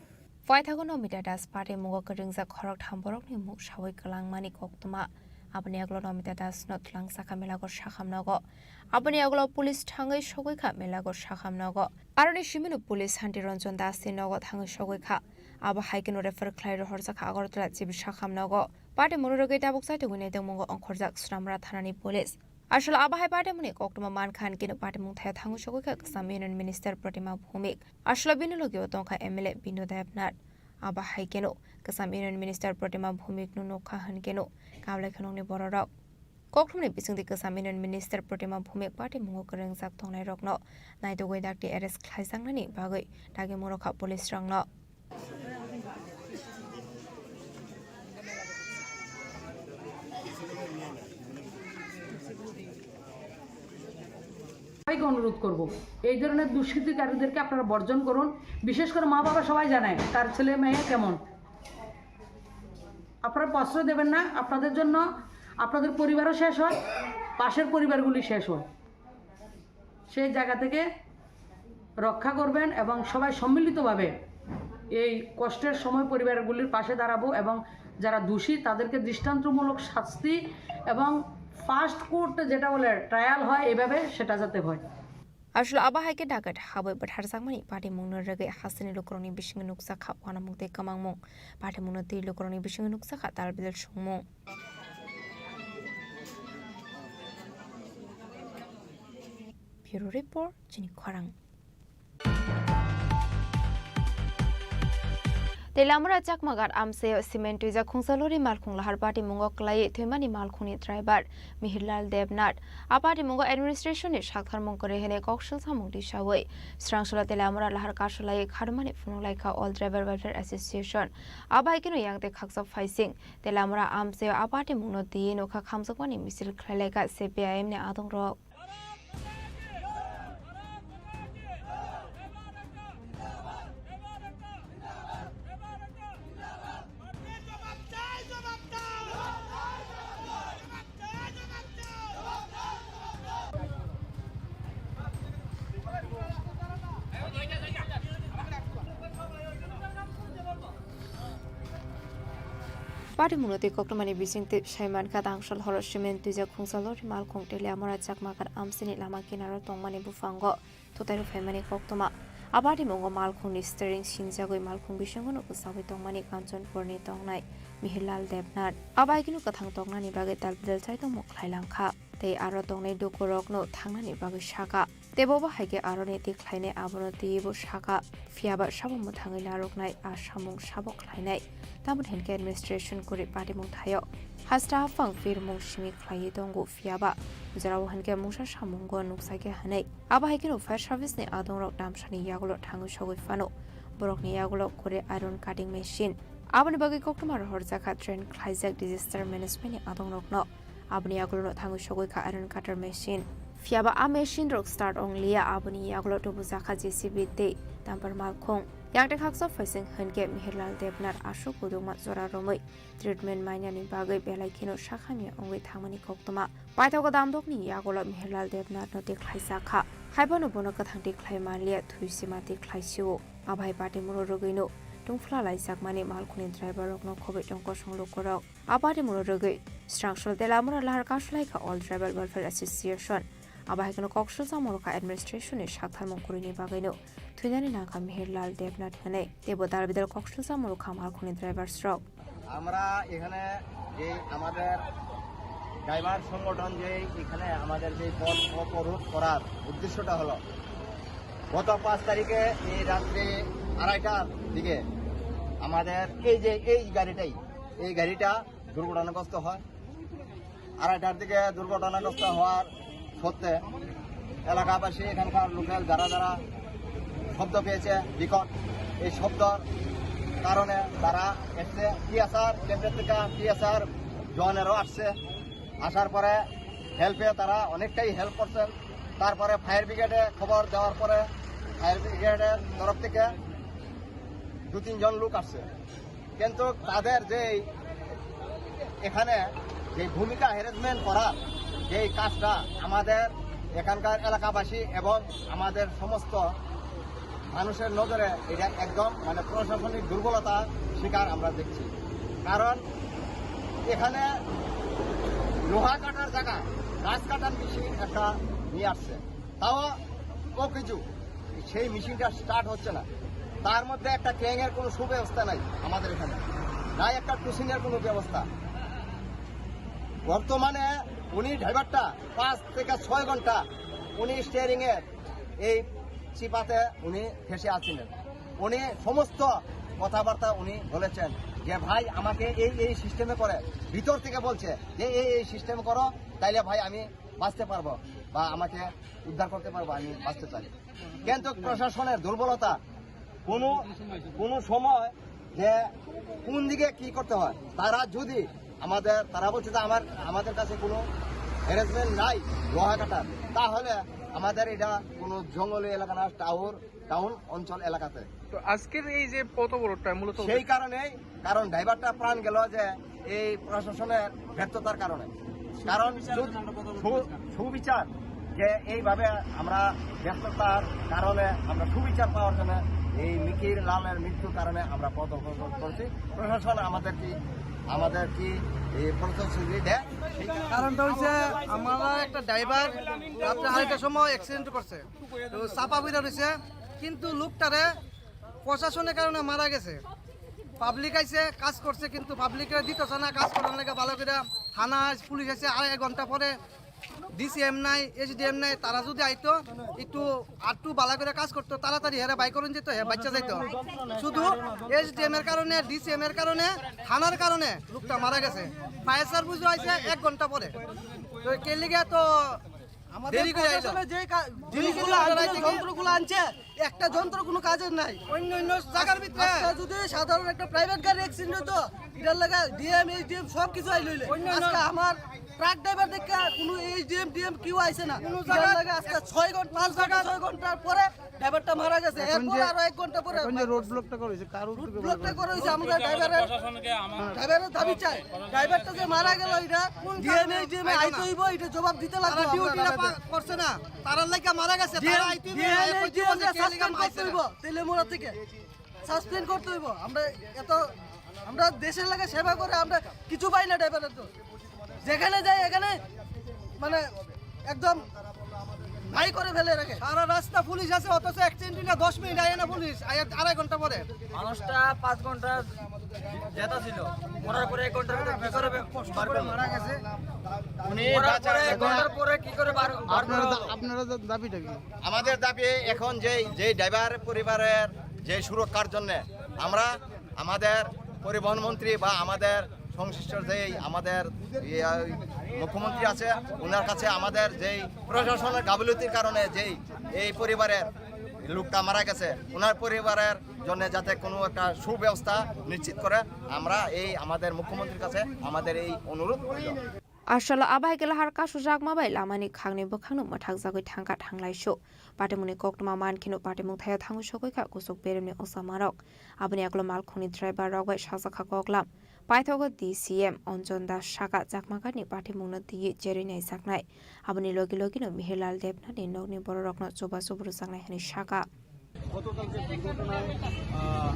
Paithago Nomita Das patimungo kwrwngjak khoroktham borokni mung sawi kwlangmani koktwma. Aboni yagulo Nomita Das no twlang sakha Melagor sakham nogo. Aboni yagulo police thangwi sogwi kha Melagor sakham nogo. Aroni simino police Shanti Ranjan Das ni nogo thangwi sogwi kha. Abo hai kheno refer khlai rohorjak kha Agartala G B sakham nogo. Patimungno rwgwi tabuk chaitugwi naitokmungo ongkhorjak Sonamura thanani police. Aswk abo hai patimungni koktwma mankha hinkhe no patimung thaio thangwi sogwi kha kwcham Union Minister Pratima Bhumik. Aswk bini logi o tongkha M L A Bindu Debnath. Abo hai kheno kwcham Union Minister Pratima Bhumik no nukha hinkhe no kablai khwnokni bororok. Kokthumni bisingtwi kwcham Union Minister Pratima Bhumik patimungo kwrwngjak tongnairokno naitugwi dakti arrest khlaijaknani bagwi dagimung rwkha police rokno. সবাইকে অনুরোধ করব, এই ধরনের দুষ্কৃতিকারীদেরকে আপনারা বর্জন করুন। বিশেষ করে মা বাবা সবাই জানে কার ছেলে মেয়ে কেমন। আপনারা প্রশ্রয় দেবেন না, আপনাদের জন্য আপনাদের পরিবারও শেষ হয়, পাশের পরিবারগুলি শেষ হয়। সেই জায়গা থেকে রক্ষা করবেন এবং সবাই সম্মিলিতভাবে এই কষ্টের সময় পরিবারগুলির পাশে দাঁড়াবো এবং যারা দোষী তাদেরকে দৃষ্টান্তমূলক শাস্তি এবং ফাস্ট কোর্টে যেটা বলে ট্রায়াল হয় এভাবে, সেটা যাতে হয়। Aswk abo hai khe dagat habwi bwtharjakmani patimungno rwgwi hasteni lukurokni bisingo nukjakha uanamung tei kwmangmung. Patimungno twi lukurokni bisingo nukjakha talbidal songmung. Bureau Report, chini khorang. Teliamura Chakmagat amchaio cement twijak khungsa lori malkhung lahar patimungo kwlaiwi thwimani malkhungni driver Mihirlal Debnath. A patimungo administration ni saktharmung kwrwi hwnwi koksil samung tisawi srangsola Teliamura lahar kasolaiwi kharmani phunuk laikha All Driver Welfare Association. Abo hai kheno yang tei khaksa phaising Teliamura amchaio a patimungno twiwi nokha khamjakmani misil khlai laikha C P I M ni adongrok. Patimungno twi koktwmani bisingtwi sai mankha, tangshal horo cement twijak khungsa lori malkhung Teliamura Chakmagat amchaini lama kinaro tongmani buphango thutairok phaimani koktwma. A patimungo malkhungni steering sinjagwi malkhung bisingono kwchaui tongmani Kanchanpurni tongnai Mihirlal Debnath. Abo hai kheno kwthang toknani bagwi dalbidal chaitokmung khlai langkha tei aro tongnai lukurokno thangnani bagwi sakha. Tei bo hai khe aroni twi khlainai abono twiwi bo sakha, phiyaba sabo mwthangwi narwknai a samung sabo khlainai. Tamoni hinkhe administration kwrwi patimung thaio hasta haphang phirmung simi khlaiwi tongo, phiyaba jorao hinkhe mungsa samungo nukjakya hwnwi. Abo hai kheno fire service ni adongrok damsani yagulo thangwi sogwi phano borokni yagulo kwrwi iron cutting machine. Aboni bagwi koktwma rohorjakha train khlaijak disaster management ni adongrokno. Aboni yagulono thangwi sogwi kha iron cutter machine. Phiyaba a machine rok start ong liya, aboni yagulo tubujakha J C B tei dumper malkhung. Yakte khaksa phaising hinkhe Mihirlal Debnath aswk kudukma jora romwi treatment mainani bagwi belai kheno sakhamya wngwi thangmani koktwma. Paithago damdokni yagulo Mihirlal Debnathno tikhlaijakha. Haiphano bono kwthang tikhlai manliya, thwi sima tikhlai sio. Abo hai patimungno rwgwino tungphla laijakmani malkhungni driver rokno khobwi tong kosong lukurok. A patimungno rwgwi srangsola Teliamura lahar kasolai kha All Tribal Welfare Association. Abo hai kheno koksil chamung rwkha administration ni saktharmung kwrwini bagwino thwinani nangkha Mihirlal Debnath hwnwi. Teibo dalbidal koksil chamung rwkha malkhungni drivers rok. আমরা এখানে যে আমাদের ড্রাইভার সংগঠন যে এখানে আমাদের যে পথ অবরোধ করার উদ্দেশ্যটা হলো, গত পাঁচ তারিখে এই রাত্রে আড়াইটার দিকে আমাদের এই যে এই গাড়িটাই, এই গাড়িটা দুর্ঘটনাগ্রস্ত হয়। আড়াইটার দিকে দুর্ঘটনাগ্রস্ত হওয়ার সত্ত্বে এলাকাবাসী, এখানকার লোকাল যারা যারা শব্দ পেয়েছে বিকট, এই শব্দর কারণে তারা এসছে। টিএসআর কেন্দ্রের থেকে টিএসআর জওয়ানেরও আসছে। আসার পরে হেল্পে তারা অনেকটাই হেল্প করছেন। তারপরে ফায়ার ব্রিগেডে খবর দেওয়ার পরে ফায়ার ব্রিগেডের তরফ থেকে দু তিনজন লোক আসছে, কিন্তু তাদের যে এখানে যে ভূমিকা হ্যারাসমেন্ট করার যে কাজটা আমাদের এখানকার এলাকাবাসী এবং আমাদের সমস্ত মানুষের নজরে এটা একদম মানে প্রশাসনিক দুর্বলতার শিকার আমরা দেখছি। কারণ এখানে লোহা কাটার জায়গা গাছ কাটার মেশিন একটা নিয়ে আসছে, তাও ও কিছু সেই মেশিনটা স্টার্ট হচ্ছে না। তার মধ্যে একটা ক্রেনের কোনো সুব্যবস্থা নাই আমাদের এখানে, নাই একটা টুসিনের কোনো ব্যবস্থা। বর্তমানে উনি ড্রাইভারটা পাঁচ থেকে ছয় ঘন্টা উনি স্টিয়ারিং এর এই চিপাতে উনি ফেঁসে আছিলেন। উনি সমস্ত কথাবার্তা উনি বলেছেন যে, "ভাই, আমাকে এই এই সিস্টেমে করে", ভিতর থেকে বলছে যে, "এই এই সিস্টেম করো, তাইলে ভাই আমি বাঁচতে পারবো বা আমাকে উদ্ধার করতে পারবো, আমি বাঁচতে চাই।" কিন্তু প্রশাসনের দুর্বলতা, কোনো কোনো সময় যে কোন দিকে কি করতে হয়, তারা যদি আমাদের, তারা বলছে যে আমার, আমাদের কাছে কোনো অ্যারেঞ্জমেন্ট নাই লোহা কাটার, তাহলে আমাদের এটা কোনো জঙ্গলি এলাকা না, টাউন টাউন অঞ্চল এলাকাতে। তো আজকের এই যে পথ অবরোধটা মূলত সেই কারণেই, কারণ ড্রাইভারটা প্রাণ গেল যে এই প্রশাসনের ব্যর্থতার কারণে। কারণ সু- সু- সুবিচার যে এইভাবে আমরা ব্যস্ততার কারণে আমরা সুবিচার পাওয়ার জন্য এই মিকির লালের মৃত্যুর কারণে আমরা পথ অবরোধ করছি। প্রশাসন আমাদের কি আমাদের কি এই প্রতিশ্রুতি দেয়? কারণটা হচ্ছে আমরা একটা ড্রাইভার রাত্রে আড়াইটার সময় অ্যাক্সিডেন্ট করছে, তো চাপা পড়ে রয়েছে, কিন্তু লোকটারে প্রশাসনের কারণে মারা গেছে। পাবলিক আইছে, কাজ করছে, কিন্তু পাবলিকরা দিতেছে না কাজ করার লাগে ভালো করে। থানা পুলিশ আছে আড়াই ঘন্টা পরে, ডিসিএম নাই, এসডিএম নাই, তারা যদি আইতো একটু আরটু ভালো করে কাজ করতো, তাড়াতাড়ি হেরা বাইক করেন যেত, হে বাচ্চা যাইতো। শুধু এসডিএম এর কারণে, ডিসিএম এর কারণে, থানার কারণে লোকটা মারা গেছে। ফায়ার সার্ভিসও আইছে এক ঘন্টা পরে। তো কে লিগে তো আমাদের দেরি করে আইলো। প্রশাসনে যে কা- জিনিসগুলো জিনিসগুলো আনছে, আনছে, যন্ত্রগুলো আনছে, একটা যন্ত্র কোনো কাজের নাই। অন্য অন্য জায়গার ভিতরে আজকে যদি সাধারণ একটা প্রাইভেট গাড়ি অ্যাক্সিডেন্ট হতো, এটার লাগা ডিএম, এইচডিএম সব কিছু আইলো ইলে। অন্য অন্য আজকে আমার ট্রাক ড্রাইভার দেখে কোনো এইচডিএম, ডিএম কেউ আইছে না। কোনো এটার জায়গা লাগা আজকে ছয় ঘন্টা, পাঁচ ঘন্টা, জায়গা ছয় ঘন্টার পরে ড্রাইভারটা মারা গেছে। এখন এরপর যে আরো এক ঘন্টা পরে এখন যে রোড ব্লকটা করা হয়েছে, কার উদ্যোগে রোড ব্লকটা করা হয়েছে? আমরা ড্রাইভারের, প্রশাসনকে আমার ড্রাইভারের দাবি চাই। ড্রাইভারটা যে মারা গেল, এটা ডিএম, এইচডিএম আইতে হইব, এটা জবাব দিতে লাগবে। তারা ডিউটিটা পা- করছে না, তারার লাগা মারা গেছে। তারা আইতে হইব, ডিএম, এইচডিএম কে সাসপেন্ড করতে হইব। তেলেমুড়া থেকে সাসপেন্ড করতে হইব। আমরা এত, আমরা দেশের লাগা সেবা করে আমরা কিছু পাই না ড্রাইভারের তো। যেখানে যাই এখানে মানে একদম নাই করে ফেলে রাখে। সারা রাস্তা পুলিশ আছে, অথচ অ্যাক্সিডেন্ট না দশ মিনিট আয় না পুলিশ, আয় আড়াই ঘন্টা পরে। মানুষটা পাঁচ ঘন্টা যেটা ছিল, মরার পরে এক ঘন্টার ভিতরে কি করে বে- কষ্ট বার করে করলো? মারা গেছে। উনি মরার বাঁচার পরে এক জন্য ঘন্টার পরে কি করে বার বার আপনারা করা দা- হলো? আপনারা দা- দাবিটা কি? আমাদের দাবি এখন যে, যে ড্রাইভার পরিবারের যে সুরক্ষার জন্য আমরা আমাদের পরিবহন মন্ত্রী বা আমাদের সংশ্লিষ্ট যেই আমাদের ইয়ে, মুখ্যমন্ত্রী আছে, ওনার কাছে আমাদের যেই প্রশাসনের গাফিলতির কারণে যেই এই পরিবারের লোকটা মারা গেছে, ওনার পরিবারের জন্য যাতে কোনো একটা সুব্যবস্থা নিশ্চিত করে, আমরা এই আমাদের মুখ্যমন্ত্রীর কাছে আমাদের এই অনুরোধ রইল। Aswk o bahai khe lahar kasu jakma bai lamani khakni bwkhakno mwthakjagwi thangkha thanglaisu. Patimungni koktwma mankheno patimung thaio thangwi sogwi kha kuchuk beremni ochamarok. Aboni yagulo malkhungni driver rok bai sajakha koklam. Paithago D C M Anjan Das saka jakma ghatni patimungno twiwi cherwi naijaknai. Aboni logi logino Mihirlal Debnathni nokni bororokno chubachu rwjaknai hwnwi saka. গতকালকে দুর্ঘটনায়, আহ,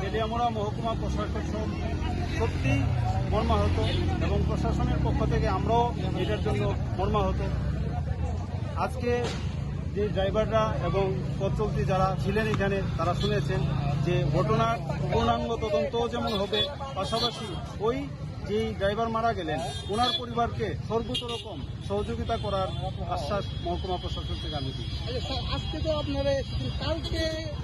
তেলিয়ামুড়া মহকুমা প্রশাসক সব সত্যি মর্মাহত এবং প্রশাসনের পক্ষ থেকে আমরাও এটার জন্য মর্মাহত। আজকে যে ড্রাইভাররা এবং পথ চলতি যারা ছিলেন এখানে, তারা শুনেছেন যে ঘটনার পূর্ণাঙ্গ তদন্ত যেমন হবে, পাশাপাশি ওই যেই ড্রাইভার মারা গেলেন, ওনার পরিবারকে সর্বোচ্চ রকম সহযোগিতা করার আশ্বাস মহকুমা প্রশাসন থেকে আমি দিই। আচ্ছা স্যার, আজকে তো আপনারা এসেছেন, কালকে,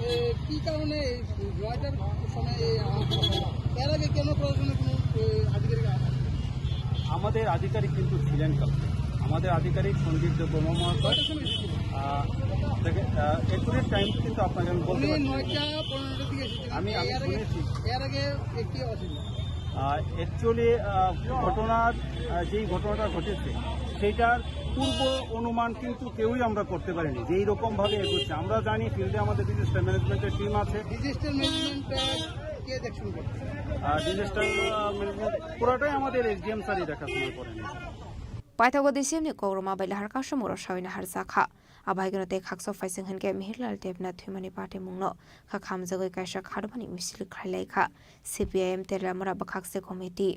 এ, কি কারণে এই নয়টার সময় এই আহত হলো? এর আগে কেন প্রশাসনের কোনো, এ, আধিকারিক আ- আমাদের আধিকারিক কিন্তু ছিলেন কালকে, আমাদের আধিকারিক সন্দীপ দেববর্মা মহাশয়। কয়টার সময় এসেছিলেন? আহ, দেখে, আহ, অ্যাকুরেট টাইম কিন্তু আপনাকে আমি বলতে উনি পারছি না। নয়টা পনেরোটার দিকে এসেছিলেন। আমি, আমি এর আগে, শুনেছি। এর আগে একটি অসুবিধা। আহ, অ্যাকচুয়ালি, আহ, ঘটনার, আহ, যেই ঘটনাটা ঘটেছে, সেইটার পূর্ব অনুমান কিন্তু কেউই আমরা করতে পারিনি যে এইরকম ভাবে এগোচ্ছে। আমরা জানি ফিল্ডে আমাদের ডিজাস্টার ম্যানেজমেন্টের টিম আছে। ডিজাস্টার ম্যানেজমেন্ট, আহ, কে দেখছেন? আহ, ডিজাস্টার, আহ, ম্যানেজমেন্ট পুরোটাই আমাদের এসডিএম স্যারই দেখাশোনা করেন। Paithago D C M ni kokrwma bai lahar kasu moro sawi naharjakha. Abo hai kheno tei khaksa phaising hinkhe Mihirlal Debnath thwimani patimungno kha khamjagwi kaisa kharmani misil khlailaikha C P I M Teliamura bwkhakse committee.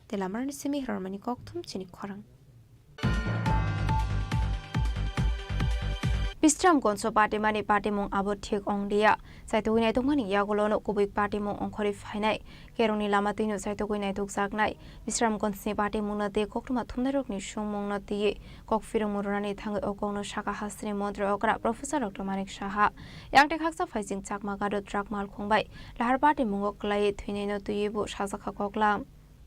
Tei lamarani simi rwrwmani kokthum chini khorang. Bisramganjo patimani patimung abo thik ong liya. Chaitugwi naitugmani yagulono kubui patimung ongkhorwi phainai. Kerongni lama twino chaitugwi naitukjaknai. Bisramganjni patimungno tei koktwma thumnairokni sumungno twiwi kok phirwngmung rwnani thangwi o kokno sakha hasteni montri okra Professor Doctor Manik Saha. Yang tei khaksa phaising chakma gado truck malkhung bai lahar patimungo kwlaiwi thwinaino twiwi bo sajakha koklam.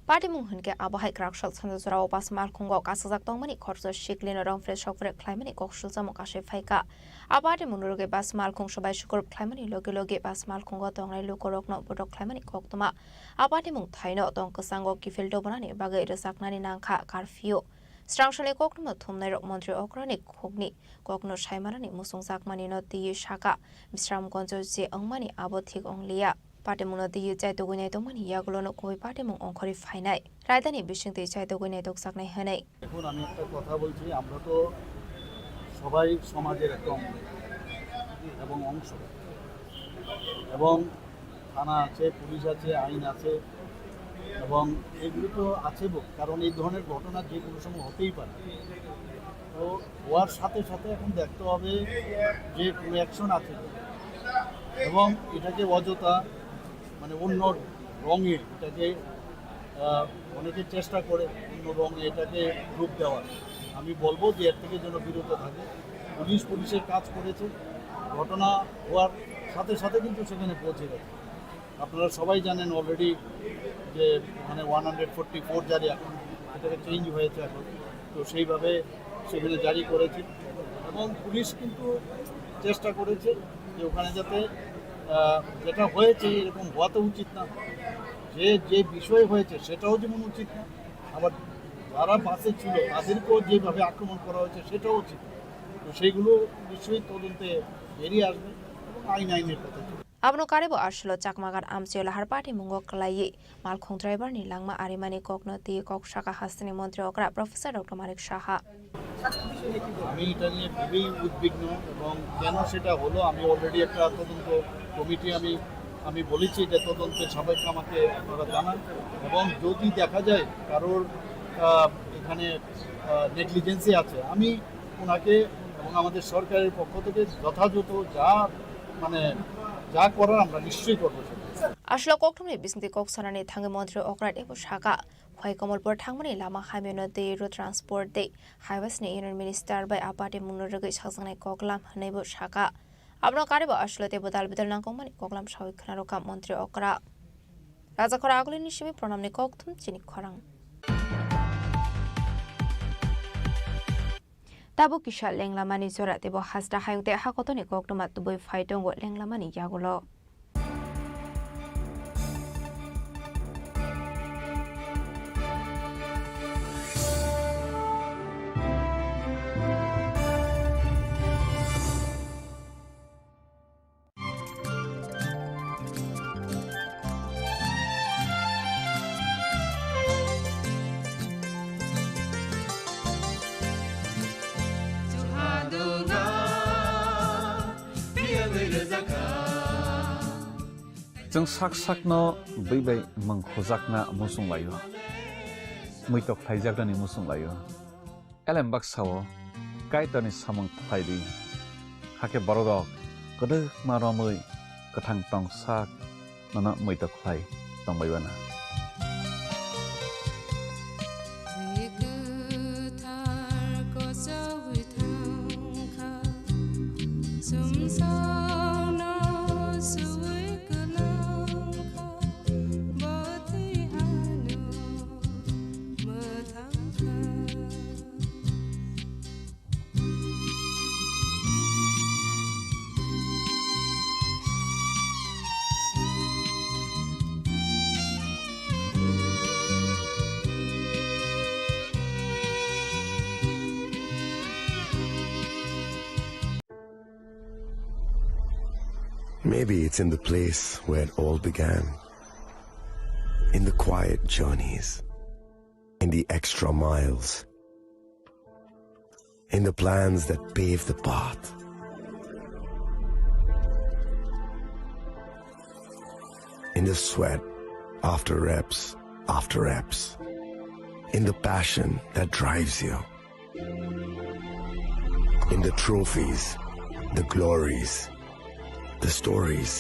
Patimung hinkhe abo hai kwraksal sanja jorao bus malkhungo kasajak tongmani khoroksa siklino rongphrek sokphrek khlaimani kok sulchamo kasui phaikha. A patimungno rwgwi bus malkhung swbai sukurub khlaimani logi logi bus malkhungo tongnai lukurokno bodok khlaimani koktwma. A patimung thaino tong kwchango kiphil dobonani bagwi rwchapnani nangkha curfew. Srangsalni koktwma thumnairok montri okrani khukni kokno saimanani muchungjakmanino twiwi sakha, Bisramganjo je wngmani abo thik wngliya. Patimungno twiwi chaitugwi naitokmani yagulono kubui patimung ongkhorwi phainai. Raidani bisingtwi chaitugwi naitokjaknai hwnwi. এখন আমি একটা কথা বলছি, আমরা তো সবাই সমাজের একটা অঙ্গ এবং অংশ, এবং থানা আছে, পুলিশ আছে, আইন আছে, এবং এগুলো তো আছে, কারণ এই ধরনের ঘটনা যে কোনো সময় হতেই পারে। তো হওয়ার সাথে সাথে এখন দেখতে হবে যে কোনো অ্যাকশন আছে, এবং এটাকে অযথা, মানে, অন্য রঙে এটাকে, আহ, অনেকে চেষ্টা করে অন্য রঙে এটাকে রূপ দেওয়ার। আমি বলবো যে এর থেকে যেন বিরত থাকে। পুলিশ পুলিশের কাজ করেছে, ঘটনা হওয়ার সাথে সাথে কিন্তু সেখানে পৌঁছে গেছে। আপনারা সবাই জানেন অলরেডি যে ওখানে ওয়ান হান্ড্রেড ফোরটি ফোর জারি, এখন এটাকে চেঞ্জ হয়েছে এখন, তো সেইভাবে সেখানে জারি করেছে। এবং পুলিশ কিন্তু চেষ্টা করেছে যে ওখানে যাতে, আহ, যেটা হয়েছে এরকম হওয়া তো উচিত না, যে যে বিষয় হয়েছে সেটাও যেমন উচিত না, আবার যারা বাসে ছিল তাদেরকেও যেভাবে আক্রমণ করা হয়েছে সেটাও উচিত না। তো সেইগুলো নিশ্চয়ই তদন্তে বেরিয়ে আসবে এবং আইন আইনের পথে চলবে। Abono karwi bo aswlo Chakmagar amchaio lahar patimungo kwlaiwi malkhung driver ni langma arimani kokno twi kok sakha hasteni montri okra Professor Doctor Manik Saha. আমি এটা নিয়ে খুবই উদ্বিগ্ন এবং কেন সেটা হলো, আমি অলরেডি একটা তদন্ত কমিটি, আমি, আমি বলেছি এটা তদন্তে সাপেক্ষে আমাকে আপনারা জানান, এবং যদি দেখা যায় কারোর, আহ, এখানে, আহ, নেগলিজেন্সি আছে, আমি ওনাকে এবং আমাদের সরকারের পক্ষ থেকে যথাযথ যা, মানে, যা করার আমরা নিশ্চয়ই করবো সেটা। Aswlo kokthumni bisingtwi kok sanani thangwi montri okra teibo sakha, Khwai Kamalpur thangmani lama hamyano tei road transport tei highways ni union minister bai a patimungno rwgwi sakjaknai koklam hwnwibo sakha. Abono karwi bo aswlo teibo dal bidal nangkukmani koklam sawi khwnarwkha montri okra. Rajakhor agulini simi pranamni kokthum chini khorang. Tabuk kisa lenglamani jora teibo hasta hayung tei hakotoni koktwma tubui phai tongo lenglamani yagulo. Chwng sak sakno bwi bai mwng hujakna muchung laio, muitok khlaijaknani muchung laio. Elem baksa-o Kaitorni samung khlai di, hakhe borok rok kwdwkma romwi kwthang tong sak nono muitok khlai tong bai bana. Maybe it's in the place where it all began. In the quiet journeys. In the extra miles. In the plans that pave the path. In the sweat after reps after reps. In the passion that drives you. In the trophies, the glories, the stories.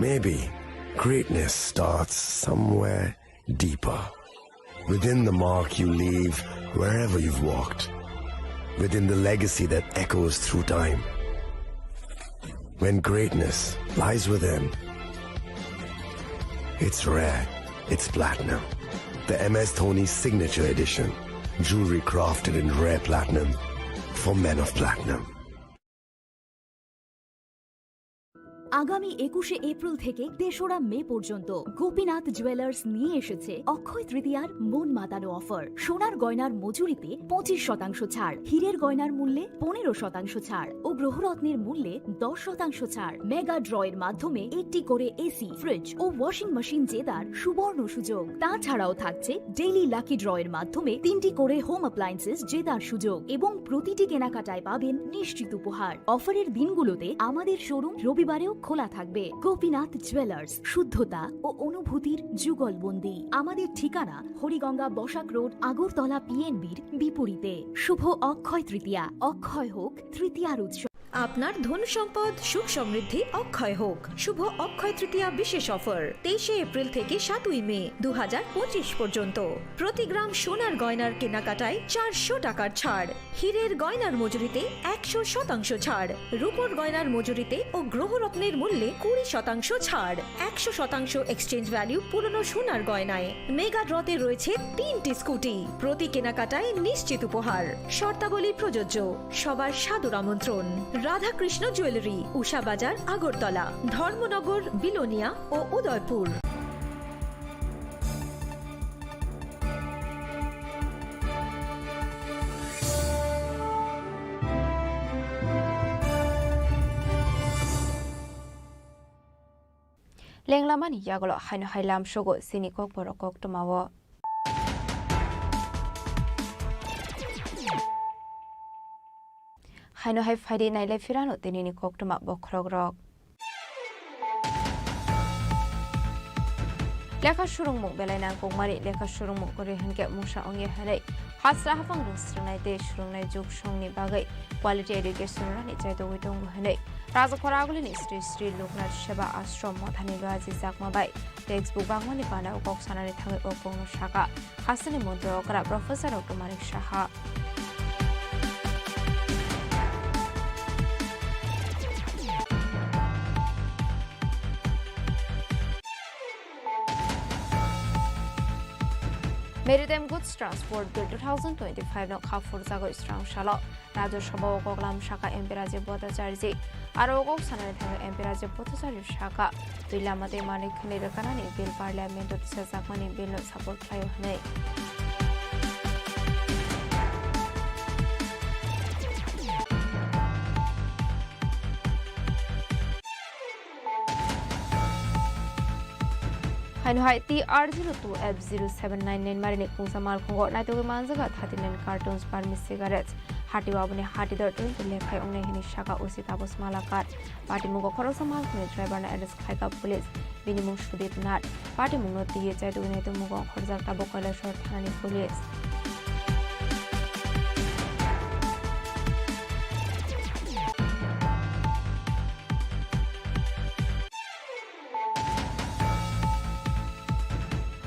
Maybe greatness starts somewhere deeper. Within the mark you leave wherever you've walked. Within the legacy that echoes through time. When greatness lies within, it's rare, it's platinum. The M S Dhoni Signature Edition. Jewelry crafted in rare platinum for men of platinum. আগামী একুশে এপ্রিল থেকে তেসরা মে পর্যন্ত গোপীনাথ জুয়েলার্স নিয়ে এসেছে অক্ষয় তৃতীয়ার মন মাতানো অফার। সোনার গয়নার মজুরিতে পঁচিশ শতাংশ ছাড়, হীরের গয়নার মূল্যে পনেরো শতাংশ ছাড় ও গ্রহরত্নের মূল্যে দশ শতাংশ ছাড়। মেগা ড্রয়ের মাধ্যমে একটি করে এসি, ফ্রিজ ও ওয়াশিং মেশিন জেতার সুবর্ণ সুযোগ। তাছাড়াও থাকছে ডেইলি লাকি ড্রয়ের মাধ্যমে তিনটি করে হোম অ্যাপ্লায়েন্সেস জেতার সুযোগ এবং প্রতিটি কেনাকাটায় পাবেন নিশ্চিত উপহার। অফারের দিনগুলোতে আমাদের শোরুম রবিবারেও খোলা থাকবে। গোপীনাথ জুয়েলার্স, শুদ্ধতা ও অনুভূতির যুগলবন্দি। আমাদের ঠিকানা হরিগঙ্গা বসাক রোড, আগরতলা পিএনবির বিপরীতে। শুভ অক্ষয় তৃতীয়া, অক্ষয় হোক তৃতীয়ার উৎসব। আপনার ধন সম্পদ সুখ সমৃদ্ধি অক্ষয় হোক। শুভ অক্ষয় তৃতীয়া বিশেষ অফার, তেইশে এপ্রিল থেকে সাতই মে দু হাজার পঁচিশ পর্যন্ত। প্রতি গ্রাম সোনার গয়নার কেনাকাটায় চারশো টাকার ছাড়, হীরের গয়নার মজুরিতে একশো শতাংশ ছাড়, রূপোর গয়নার মজুরিতে ও গ্রহরত্নের মূল্যে কুড়ি শতাংশ ছাড়, একশো শতাংশ এক্সচেঞ্জ ভ্যালু পুরনো সোনার গয়নায়। মেগা ড্রতে রয়েছে তিনটি স্কুটি, প্রতি কেনাকাটায় নিশ্চিত উপহার। শর্তাবলী প্রযোজ্য। সবার সাদর আমন্ত্রণ। রাধাকৃষ্ণ জুয়েলারি, উষা বাজার, আগরতলা, ধর্মনগর, বিলোনিয়া ও Udaipur. Lenglamani yagulo haino hai lamsogo chini kokborok koktwmao. Haino hai phaidi nailai phirano tinini koktwma bokhorokrok. Lekha surungmung belai nangkukmani lekha surungmung kwrwi hinkhe mungsa wngya hinwi hasra haphang rwng swrwngnai tei swrwngnai juk songni bagwi quality education rwni chaitogwi tongo hinwi Rajakhor Agulini Sri Sri Loknath Seva Ashram Mothani Loyaji Chakma bai textbook bangmani panao kok sanani thangwi o kokno sakha. Hasteni montri okra Professor Doctor Manik Saha. Maritime Goods Transport Bill two thousand twenty-five no kha phurjagwi srang salo Rajya Sabha o kok lam sakha M P Rajiv Bhattacharya ji. Aro o kok sanani thangwi M P Rajiv Bhattacharya sakha, twi lama tei manwi khwnwi rwkhanani bill parliament o tisajakmani bill no support khlaio hwnwi. Haino hai T R zero two F zero seven nine nine marini khungsa malkhungo naitugwi manjaga thirty nine cartons Burmese cigarettes. Hati o aboni hati dor twenty lekhai wngnai hwnwi sakha O C Taposh Malakar. Patimungo khoroksa malkhungni driver no arrest khlaikha police. Bini mung Sudip Nath. Patimungno twiwi chaitugwi naitugmungo ongkhorjak tabuk Kailasor thanani police.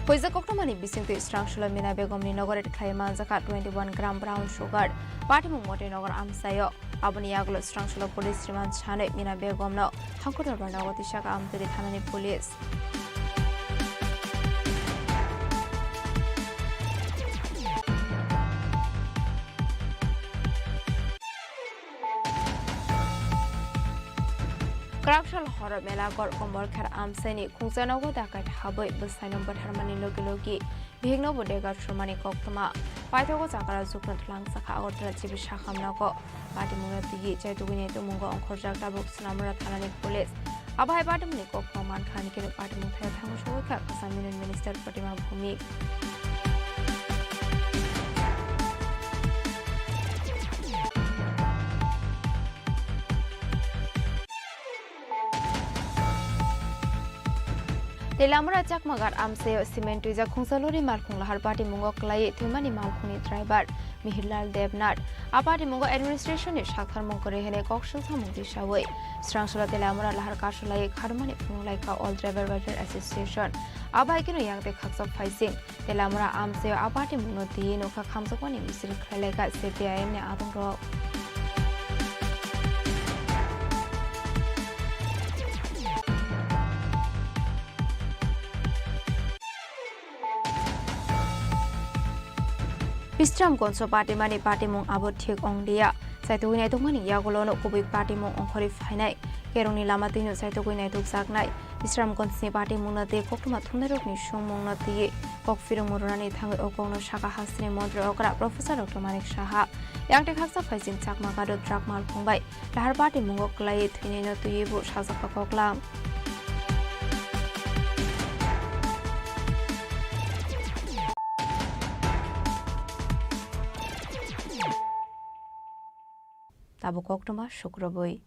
Huijak koktwmani bisingtwi Srangsulo Mina Begumni nogo raid khlaiwi manjakha twenty one gram brown sugar. Patimung Motoi Nagar amchaio. Aboni yagulo Srangsulo police remand sanwi Mina Begumno Hangkotor Barnago tisakha Amtwtwi thanani police. Kwraksal horo mela gor Kombolkher amchaini khungsa nogo dakai habwi bwsaino bwtharmani logi logi bihikno bo dega sumani koktwma. Paithago chakra jukno twlangsakha Agartala G B Sakham nogo. Patimungno twiwi chaitugwini tongmungo ongkhorjak tabuk Sonamura thanani police. Abo hai patimungni koktwma mankha, haini khe patimung thaio thango sogwi kha Assam Union Minister Pratima Bhumik. Telamura Chakmagar amchaio cement twijak khungsa lori malkhung lahar patimungo kwlaiwi thwimani malkhungni driver Mihirlal Debnath. A patimungo administration ni saktharmung kwrwi hwnwi kok swngsamung tisawi Srangsulo Telamura lahar kasulaiwi kharmani phunuk laikha All Driver Welfare Association. Abo hai kheno yang tei khakchak phaising. Telamura amchaio a patimungno twiwi nokha khamjakmani misil khlailaikha C P I M ni adongrok. Bisramganjo patimani patimung abo thik onglia. Chaitugwi naitokmani yagulono kubui patimung ongkhorwi phainai. Kerongni lama twino chaitugwi naitokjaknai. Bisramganjni patimungno tei koktwma thumnairokni songmungno twiwi kok phirwngmung rwnani thangwi o kokno sakha hasteni montri okra Professor Doctor Manik Saha. Yang tei khaksa phaising Chakma Gado truck malkhung bai lahar patimung o kwlaiwi thwinaino twiwi bo sajakha koklam. Tabuk koktwma sukrubwi.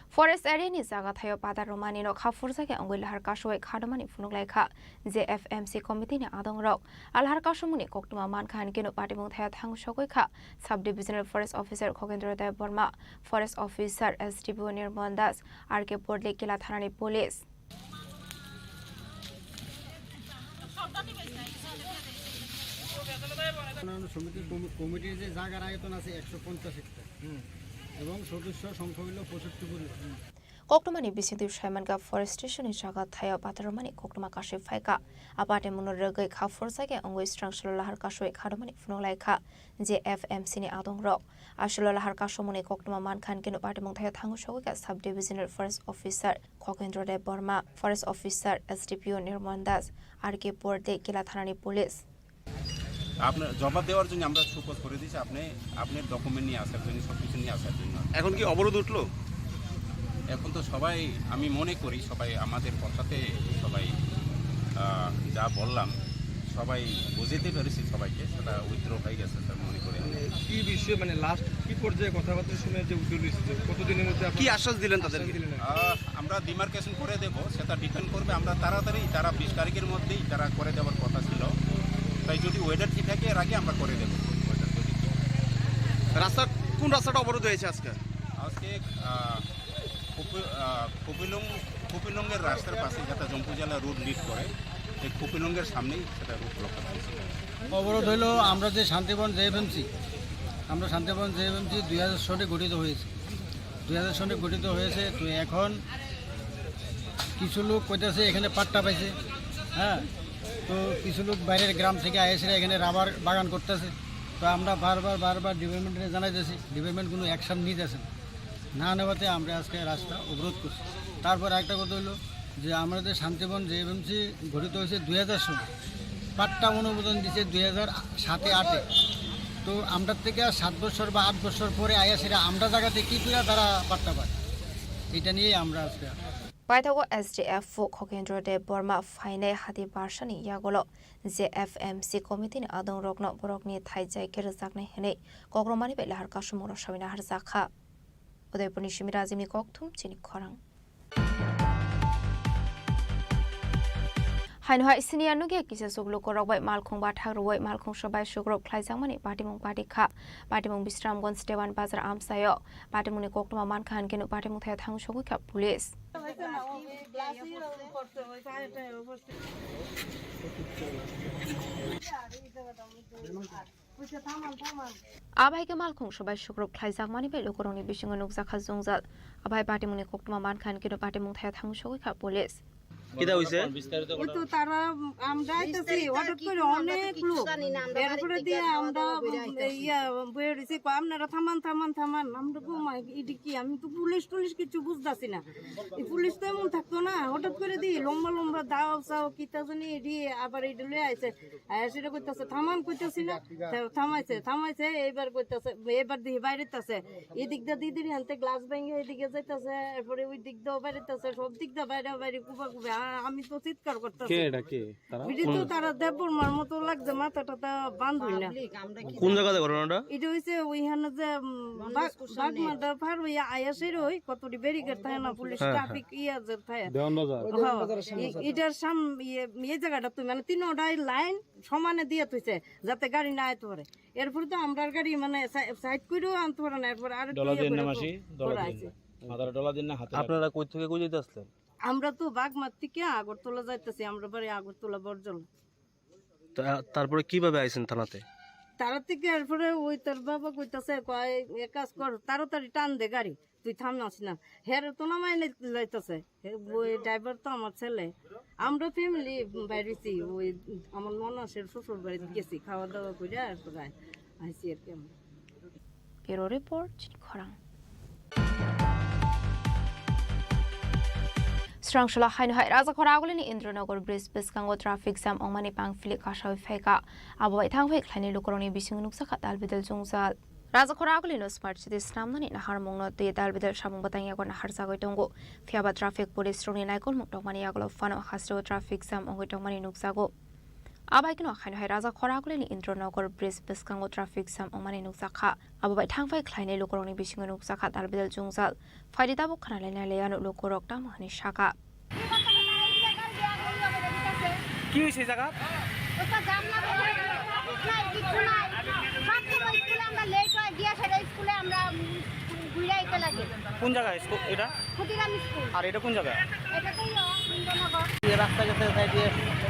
Forest area ni jaga thaio pata rwmani no kha phurjakya wngwi lahar kasui khadomani phunuk lai kha J F M C committee ni adong rok. A lahar kasumung ni koktwma mankha hinkhe no patimung thaio thang sogwi kha sub divisional forest officer Khogendra Debbarma, forest officer S D P O Nirmon Das, R K Bordli Kila thana ni police. উন্নয়ন সমিতির কমি-, কমিটির যে জায়গার আয়তন আছে একশো পঞ্চাশ হেক্টর এবং সদস্য সংখ্যা হইল পঁচাত্তর পরিবার। Koktwmani bisingtwi saimankha forestation ni jaga thaio patarwmani koktwma kasui phaikha. A patimungno rwgwi kha phurjakya wngwi srang salo lahar kasui khadomani phunuk laikha J F M C ni adong rok. Aswklo lahar kasumungni koktwma mankha hinkhe no patimung thaio thangwi sogwikha sub divisional forest officer Khokendra Debbarma, forest officer S D P O Nirmon Das, R K Bordli Kila thanani police. আপনার জবাব দেওয়ার জন্য আমরা সুপোজ করে দিয়েছি, আপনি আপনার ডকুমেন্ট নিয়ে আসার জন্য, সব কিছু নিয়ে আসার জন্য। এখন কি অবরোধ উঠলো? এখন তো সবাই, আমি মনে করি সবাই আমাদের কথাতে সবাই, আহ, যা বললাম সবাই বুঝতে পেরেছি, সবাইকে সেটা উইথড্র হয়ে গেছে স্যার, মনে করি। মানে কি বিষয়ে, মানে লাস্ট কি পর্যায়ে কথাবার্তা শুনে যে উদ্যোগ নিয়েছে, যে কতদিনের মধ্যে আপনারা কি আশ্বাস দিলেন তাদেরকে? আশ্বাস দিলেন? আহ, আমরা ডিমার্কেশন করে দেব, সেটা ডিপেন্ড করবে। আমরা তাড়াতাড়ি, তারা বিশ তারিখের মধ্যেই তারা করে দেওয়ার কথা ছিল, তাই যদি ওয়েদার ঠিক থাকে এর আগে আমরা করে দেব। ওয়েদার যদি ঠিক থাকে। রাস্তা, কোন রাস্তাটা অবরোধ হয়েছে আজকে? আজকে, আহ, কপি-, আহ, কপিলং-, কপিলংয়ের রাস্তার পাশে যেটা জম্পুজলা রোড লিড করে, এই কপিলংয়ের সামনেই সেটা রোড ব্লক করা হয়েছে। অবরোধ হলো আমরা যে Shantivan J F M C, আমরা Shantivan J F M C দুই হাজার সনে গঠিত হয়েছে। দুই হাজার সনে গঠিত হয়েছে। তো এখন কিছু লোক কইতাছে এখানে পাট্টা পাইছে, হ্যাঁ, তো কিছু লোক বাইরের গ্রাম থেকে আইসে এখানে রাবার বাগান করতেছে। তো আমরা বারবার বারবার ডিপার্টমেন্টে জানাইতেছি, ডিপার্টমেন্ট কোনো অ্যাকশন নিতেছে না। না নেওয়াতে আমরা আজকে রাস্তা অবরোধ করছি। তারপর একটা কথা হলো যে আমাদের Shantivan J F M C গঠিত হয়েছে দুই হাজার সনে, পাট্টা অনুমোদন দিছে দুই হাজার সাতে আটে। তো আমরা থেকে সাত বছর বা আট বছর পরে আয়া সেটা আমরা জায়গাতে কি করে তারা পাট্টা পায়, এটা নিয়েই আমরা আজকে। Paithago S D F O Khokendra Debbarma phainai hati barsani yagulo J F M C committee ni adong rokno borokni thaijai khe rwjaknai hwnwi kokrwmani bai lahar kasumung rok sabina harjakha. Udaipurni simi Rajibni kokthum chini khorang. Haino hai siniya nugya kisa chuk lukurok bai malkhung bathak rwui malkhung sobai sukrok khlaijakmani patimung patikha. Patimung Bisramganj Dewan Bazar amchaio. Patimungni koktwma mankha hinkhe no patimung thaio thang sogwi kha police. Abai khe malkhung sobai sukrok khlaijakmani bai lukurokni bisingo nukjakha jwngjal. Abai patimungni koktwma mankha hinkhe no patimung thaio thang sogwi kha police. কিতা হইছে? ওই তো তারা, আমরা আইতেছি, হঠাৎ করে অনেক লোক, এরপরে দিয়ে আমরা, ইয়া, বইয়ে রয়েছি, কয়, "আপনারা থামান, থামান, থামান।" আমরা, "ও মা, এটা কি?" আমি তো পুলিশ টুলিশ কিছু বুঝতেছি না। এই পুলিশ তো এমন থাকতো না, হঠাৎ করে দিয়ে লম্বা লম্বা দাও চাও, কিতা জানি এটি, আবার এটা লয়ে আইছে। আর সেটা করতেছে, "থামান," করতেছি না, থামাইছে, থামাইছে, এইবার করতেছে, এবার দিয়ে বাইরে আছে। এদিক দিয়ে দিদির হাতে গ্লাস ভেঙে এদিকে যাইতেছে, এরপরে ওই দিক দিয়েও বেরোতেছে, সব দিক দিয়ে বাইরে বাইরে কুবা কুবে। আর আমি তো চিৎকার করতেছি। কে এটা, কে তারা? এটা তো তারা দেববর্মার মতো লাগছে, মাথা টাথা বান্ধই না। কোন জায়গাতে ঘটনাটা? এটা হইছে ওইখানে যে, উম, বাগ-, বাগমারা পার হইয়া আয়া সেরে ওই কতটি ব্যারিকেড থাকে না, পুলিশ হ্যাঁ, ট্রাফিক ইয়া যে থাকে। দেওয়ান বাজার। হ্যাঁ, এ-, এটার সাম-, ইয়ে, এই জায়গাটা তো মানে তিনটাই লাইন সমানে দিয়ে থইছে, যাতে গাড়ি না আইতে পারে। এরপরে তো আমরার গাড়ি মানে সা-, সাইড করেও আনতে পারে না, এরপরে আরেকটু ডলা ইয়ে দিন না করে মাসি, তো ডলা করা দিন আছে। না। মাথার ডলা দিন না, হাতে আপনারা কই থেকে কই যেতে আসলেন? আমরা তো বাগমার থেকে আগরতলা যাইতেছি, আমরা বাড়ি আগরতলা বরজলা। তা-, তারপরে কিভাবে আইছেন থানাতে? তারা থেকে এরপরে ওই তোর বাবা কইতাছে, কয়, "এক কাজ কর, তাড়াতাড়ি টান দে গাড়ি, তুই থাম না, না।" হেরে তো নামাই নাই লাইতাছে। হে, ওই ড্রাইভার তো আমার ছেলে। আমরা ফ্যামিলি বাইরেছি, ওই আমার ননাসের শ্বশুর বাড়িতে গেছি, খাওয়া দাওয়া করে আর তো গায়ে আইছি আর কি আমরা। Bureau Report, Chini Khorang. Srangsola haino hai Rajakhor agulini Indranagar bridge bwskango traffic jam wngmani pangphili kasawi phaikha. Abo bai thangphai khlainai lukurokni bisingo nukjakha talbidal chungjal. Rajakhor agulino Smart City snamnani naharmungno twi talbidal samung bwtang yago naharjagwi tongo. Phiyaba traffic police rokni naikolmung tongmani yagulo phano hasteo traffic jam wngwi tongmani nukjago. Abaikeno haino hai Rajakhor agulini Indranagar bridge bwskango traffic jam wngmani nukjakha. Abo bai thangphai khlainai lukurokni bisingo nukjakha talbidal chungjal. Phaidi tabuk khna lainai le ano lukurok tamo hwnwi saka. কি হয়েছে জায়গা? ওটা জাম না, ফ্লাইট কিচ্ছু নাই। সব সময় স্কুলে আমরা লেট হয়, গিয়া সেটা স্কুলে আমরা, উম, ঘুরে আইতে লাগে। কোন জায়গা স্কুল এটা? ক্ষুদিরাম স্কুল। আর এটা কোন জায়গা? এটা তো ইয়ে, ইন্দ্রনগর। এই রাস্তা গেছে, সাইডে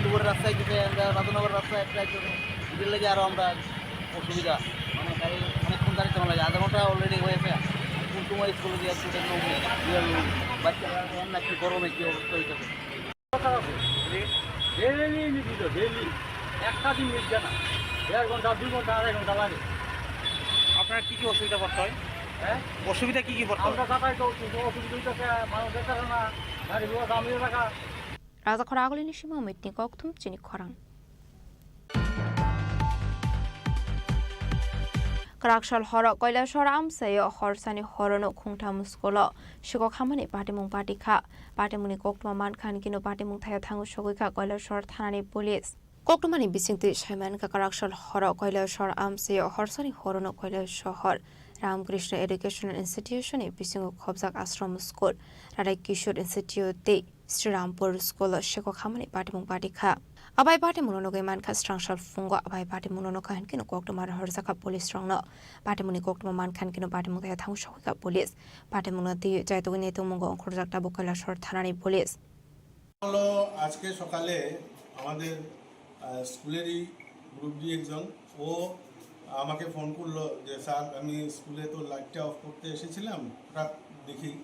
দুপুরের রাস্তায় গেছে, আমরা রাধানগর রাস্তায় একটা একটু ভিড় লেগে আরো আমরা অসুবিধা। মানে গাড়ি অনেকক্ষণ দাঁড়িয়ে থাকা লাগে, আধা ঘন্টা অলরেডি হয়েছে। কোন সময় স্কুলে গিয়ে একটু দেখলাম, ইয়ে, বাচ্চারা নাকি গরমে কি অবস্থা হইতেছে। ডেইলি নিয়মিত, ডেইলি। একটা দিন মিস যায় না। দেড় ঘন্টা, দুই ঘন্টা, আড়াই ঘন্টা লাগে। আপনার কি কি অসুবিধা পড়তে হয়? হ্যাঁ? অসুবিধা কি কি পড়তে হয়? আমরা যাতায়াত অসুবিধা, অসুবিধা হইতেছে, মানুষ দেখতেছে না, গাড়ি ঘোড়া জাম হয়ে থাকা। Rajakhor agulini simi Omitni kokthum chini khorang. Kwraksal horo Koilasor amchaio horsani horono khungtham schoolo sikok hamani patimung patikha. Patimungni koktwma mankha hinkhe no patimung thaio thango sogwikha Koilasor thanani police. Koktwmani bisingtwi saimankha kwraksal horo Koilasor amchaio horsani horono Koilasohor Ramakrishna Educational Institution ni bisingo khobjak Ashram School, Radha Kishore Institute tei Srirampur School o sikok hamani patimung patikha. Abai patimungno nugwi mankha srangsal phungo, abai patimungno nukha hinkhe no koktwma rohorjakha police rokno. Patimungni koktwma mankha hinkhe no patimung thaio thango sogwikha police. Patimungno twiwi chaitugwi naitukmungo ongkhorjak tabuk Kailasor thanani police. হলো আজকে সকালে আমাদের, আহ, স্কুলেরই group D একজন, ও আমাকে ফোন করলো যে, "স্যার, আমি স্কুলে তো লাইটটা অফ করতে এসেছিলাম, হঠাৎ দেখি,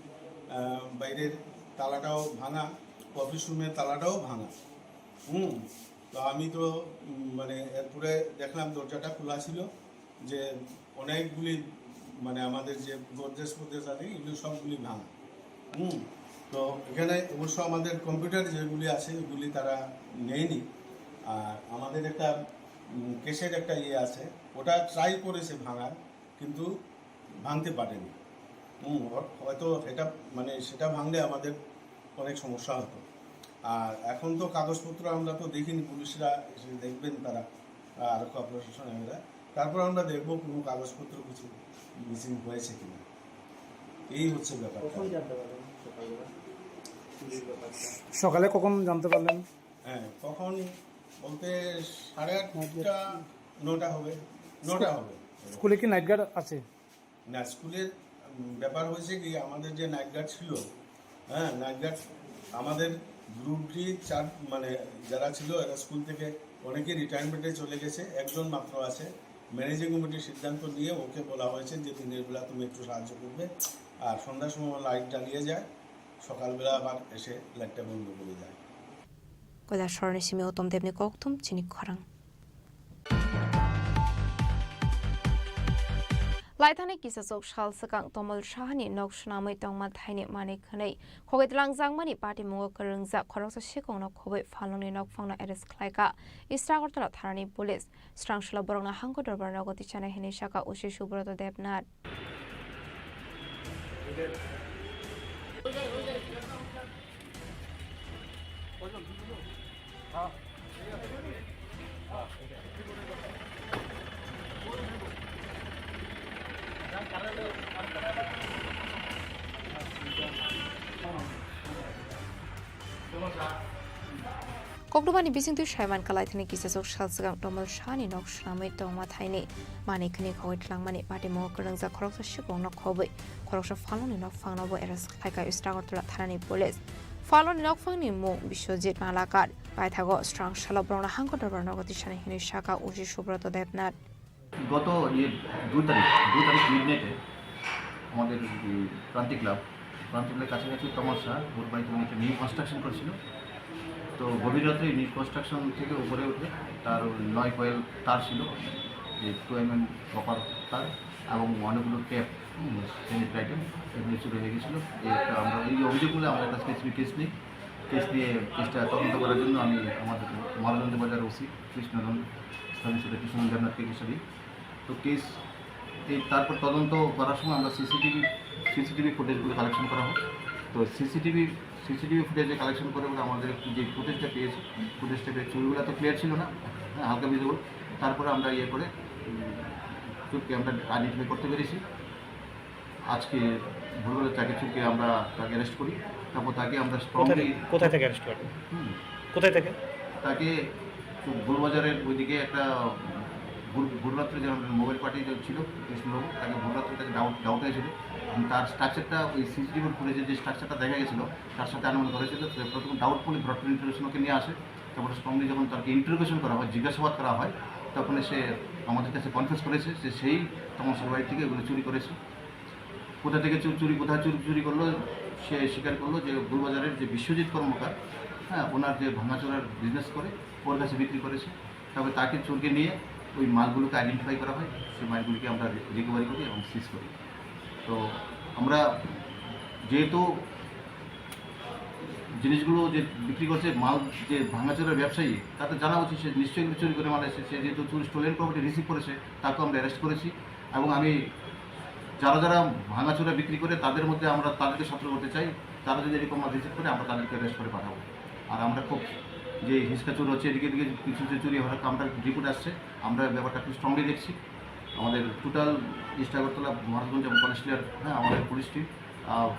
আহ, বাইরের তালাটাও ভাঙা, অফিস রুমের তালাটাও ভাঙা।" হুম, তো আমি তো, উম, মানে, এরপরে দেখলাম দরজাটা খোলা ছিল, যে অনেকগুলি, মানে, আমাদের যে গডরেজ ফডরেজ আছে, এগুলি সবগুলি ভাঙা। হুম, তো এখানে অবশ্য আমাদের কম্পিউটার যেগুলি আছে, ওগুলি তারা নেয়নি। আর আমাদের একটা, উম, কেসের একটা ইয়ে আছে, ওটা ট্রাই করেছে ভাঙার, কিন্তু ভাঙতে পারেনি। হুম, হ-, হয়তো এটা, মানে, সেটা ভাঙলে আমাদের অনেক সমস্যা হতো। আর এখন তো কাগজপত্র আমরা তো দেখিনি, পুলিশরা এসে দেখবেন তারা, আহ, আরক্ষা প্রশাসন এরা। তারপর আমরা দেখবো কোনো কাগজপত্র কিছু মিসিং হয়েছে কিনা। এই হচ্ছে ব্যাপারটা। কখন জানতে পারলেন সকালবেলা চুরির ব্যাপারটা? সকালে কখন জানতে পারলেন? হ্যাঁ, কখন বলতে সাড়ে আটটা, নটা হবে, নটা হবে। স্কুলে কি নাইট গার্ড আছে? না, স্কুলের, উম, ব্যাপার হয়েছে কি, আমাদের যে নাইট গার্ড ছিল, হ্যাঁ, নাইট গার্ড আমাদের গ্রুপ ডি চার, মানে, যারা ছিল, এরা স্কুল থেকে অনেকেই রিটায়ারমেন্টে চলে গেছে, একজন মাত্র আছে। ম্যানেজিং কমিটির সিদ্ধান্ত নিয়ে ওকে বলা হয়েছে যে দিনের বেলা তুমি একটু সাহায্য করবে, আর সন্ধ্যার সময় লাইট জ্বালিয়ে যায়, সকালবেলা আবার এসে লাইটটা বন্ধ করে যায়। Koilasorni simi Uttam Debni kokthum chini khorang. Laithani kisachuk sal swkang Tomol Sahani nok swnamwi tongma thaini manwi khwnwi khogwi twlangjakmani patimungo kwrwngjak khoroksa sikongno khobwi phalnokni nokphangno arrest khlaikha East Agartala thanani police. Srangsolo borokno hangko dorbar nogo tichana hinwi sakha O C Subroto Debnath. Koktwmani bisingtwi saiman kalaithani kisachuk sal swkang Tomol Sahani nok swnamwi tongma thaini manwi khwnwi khogwi twlangmani patimungo kwrwngjak khoroksa sikongno khobwi khoroksa phalnokni nokphangno bo arrest khlaikha East Agartala thanani police. Phalnokni nokphangni mung Biswajit Malakar. Paithago srangsalo borokno hangko dorbar nogo tisani hinwi sakha O C Subroto Debnath. গত ইয়ে দুই তারিখ, দুই তারিখ মিড নাইটে আমাদের এই ক্রান্তি ক্লাব, ক্রান্তি ক্লাবের কাছাকাছি তমল শাহ ওর বাড়িতে উনি একটা নিউ কনস্ট্রাকশন করেছিল। তো গভীর রাত্রে নিউ কনস্ট্রাকশন থেকে উপরে উঠে তার ওই নয় কয়েল তার ছিল, যে টু এম এম কপার তার, এবং অনেকগুলো টেপ, সেনিটারি আইটেম, এগুলো চুরি হয়ে গেছিলো। এই একটা আমরা এই অভিযোগগুলো আমাদের কাছে স্পেসিফিক কেস নেই। কেস নিয়ে কেসটা তদন্ত করার জন্য আমি আমাদের মহারাজগঞ্জ বাজার ওসি কৃষ্ণধন, স্থানীয় সেটা কৃষ্ণধন দেবনাথকে হিসাবে। তো কেস এই তারপর তদন্ত করার সময় আমরা সিসিটিভি সিসিটিভি ফুটেজগুলো কালেকশন করা হয়। তো সিসিটিভি সিসিটিভি ফুটেজে কালেকশন করে ওরা আমাদের যে ফুটেজটা পেয়েছি, ফুটেজটা পেয়ে চুরিগুলো তো ক্লিয়ার ছিল না, হ্যাঁ, হালকা ভিজিবল। তারপরে আমরা ইয়ে করে, উম, চুরকে আমরা আইডেন্টিফাই করতে পেরেছি। আজকে ভোরবেলা তাকে চুরকে আমরা তাকে অ্যারেস্ট করি। তারপর তাকে আমরা কোথায় স্ট্রংলি থেকে, কোথায় থেকে অ্যারেস্ট করেন? হুম। কোথায় থেকে? তাকে ভুলবাজারের ওইদিকে একটা ভুল, ভোররাত্রে যে আমাদের মোবাইল পার্টি যে ছিল কৃষ্ণবাবু, তাকে ভোররাত্রে তাকে ডাউট, ডাউট হয়েছিল। এবং তার স্ট্রাকচারটা ওই সিসিটিভি ফুটেজে যে স্ট্রাকচারটা দেখা গেছিল, তার সাথে আনুমানিক করেছিল। তো প্রথম ডাউটফুলি ব্রড ইনফরমেশন ওকে নিয়ে আসে। তারপরে স্ট্রংলি যখন তাকে ইন্টারোগেশন করা হয়, জিজ্ঞাসাবাদ করা হয়, তখন সে আমাদের কাছে কনফেস করেছে যে সেই তমসের বাড়ি থেকে এগুলো চুরি করেছে। কোথা থেকে চুর, চুরি, কোথায় চুরি, চুরি করলো, সে স্বীকার করলো যে ভুলবাজারের যে বিশ্বজিৎ কর্মকার, হ্যাঁ, ওনার যে ভাঙাচোরার বিজনেস করে, ওর কাছে বিক্রি করেছে। তবে তাকে চুরকে নিয়ে ওই মালগুলোকে আইডেন্টিফাই করা হয়, সেই মালগুলিকে আমরা রি-, রিকভারি করি এবং সিজ করি। তো আমরা যেহেতু জিনিসগুলো যে বিক্রি করছে, মাল যে ভাঙাচোরার ব্যবসায়ী, তাতে জানা উচিত সে নিশ্চয়ই এগুলো চুরি করে মাল এসেছে। সে যেহেতু চুরি, স্টোলেন প্রপার্টি রিসিভ করেছে, তাকে আমরা অ্যারেস্ট করেছি। এবং আমি যারা যারা ভাঙাচোরা বিক্রি করে, তাদের মধ্যে আমরা তাদেরকে সতর্ক করতে চাই, তারা যদি এরকম মাল রিসিভ করে, আমরা তাদেরকে অ্যারেস্ট করে পাঠাবো। আর আমরা খুব যে হিসকা চুর হচ্ছে, এদিকে এদিকে কিছু যে চুরি হওয়ার আমরা রিপোর্ট আসছে, আমরা ব্যাপারটা খুব স্ট্রংলি দেখছি। আমাদের টোটাল ইস্ট আগরতলা, মহারাজগঞ্জ এবং কলেজ ক্লিয়ার, হ্যাঁ, আমাদের পুলিশ টিম, আহ,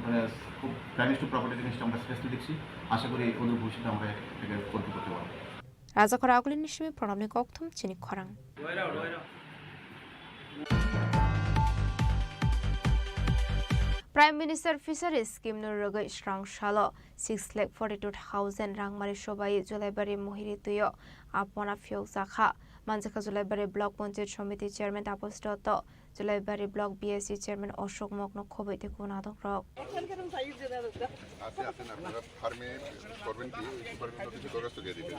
মানে, খুব ড্যামেজ টু প্রপার্টি জিনিসটা আমরা সিরিয়াসলি দেখছি। আশা করি অদূর ভবিষ্যতে আমরা এটাকে কন্ট্রোল করতে পারবো। Rajakhor Agulini simi Pranabni kokthum chini khorang. Prime Minister Fisheries Scheme no rwgwi srang salo six lakh forty two thousand rangmari sobai Julaibari Mohiri twio apona phiyokjakha. Manjakha Julaibari Block Panchayat Samiti Chairman Tapas Dotto, Julaibari Block B S C Chairman Ashok Mok no khobwi tei kubun adongrok. আছে, আছে না, আপনারা ফার্মে করবেন কি? ওই সুপারভাইজার অফিসে দরখাস্ত দিয়ে দিবেন।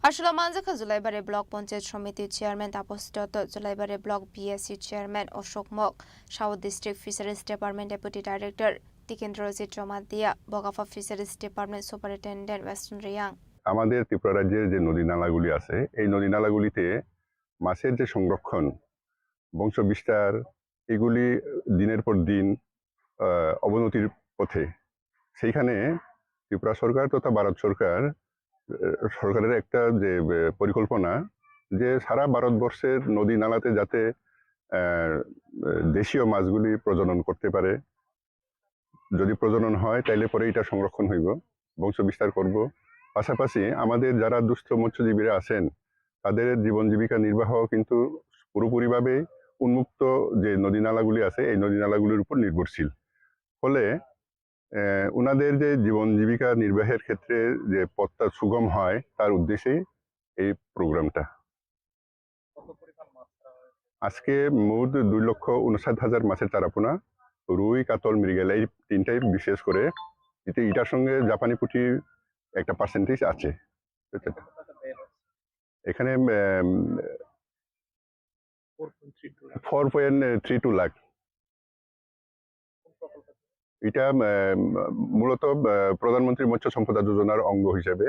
Aswk manjakha Julaibari Block Panchayat Samiti Chairman Tapas Dotto, Julaibari Block B S C Chairman Ashok Mok, South District Fisheries Department Deputy Director Tikendrajit Jamatia, Bokapha Fisheries Department Superintendent Western Reang. আমাদের ত্রিপুরা রাজ্যের যে নদী নালাগুলি আছে, এই নদী নালাগুলিতে মাছের যে সংরক্ষণ, বংশ বিস্তার, এগুলি দিনের পর দিন, আহ, অবনতির পথে। সেইখানে ত্রিপুরা সরকার তথা ভারত সরকার, আহ, সরকারের একটা যে, আহ, পরিকল্পনা, যে সারা ভারতবর্ষের নদী নালাতে যাতে, আহ, দেশীয় মাছগুলি প্রজনন করতে পারে, যদি প্রজনন হয়, তাইলে পরে এটা সংরক্ষণ হইব, বংশ বিস্তার করব। পাশাপাশি আমাদের যারা দুস্থ মৎস্যজীবীরা আছেন, তাদের জীবন জীবিকা নির্বাহ কিন্তু পুরোপুরিভাবে উন্মুক্ত যে নদী নালাগুলি আছে, এই নদী নালাগুলির উপর নির্ভরশীল। ফলে, আহ, ওনাদের যে জীবন জীবিকা নির্বাহের ক্ষেত্রে যে পথটা সুগম হয়, তার উদ্দেশ্যেই এই প্রোগ্রামটা। কত পরিমাণ মাছ ধরা হয়েছে? আজকে মোট দুই লক্ষ ঊনষাট হাজার মাছের চারাপোনা, রুই, কাতল, মৃগেল, এই তিনটাই বিশেষ করে। এতে এটার সঙ্গে জাপানি পুঁটি একটা পার্সেন্টেজ আছে। কত টাকা ব্যয় হচ্ছে? এখানে, um, four point three two lakh. Four point three two lakh. কোন প্রকল্প? এটা, আহ, মূলত, আহ, প্রধানমন্ত্রী মৎস্য সম্পদা যোজনার অঙ্গ হিসেবে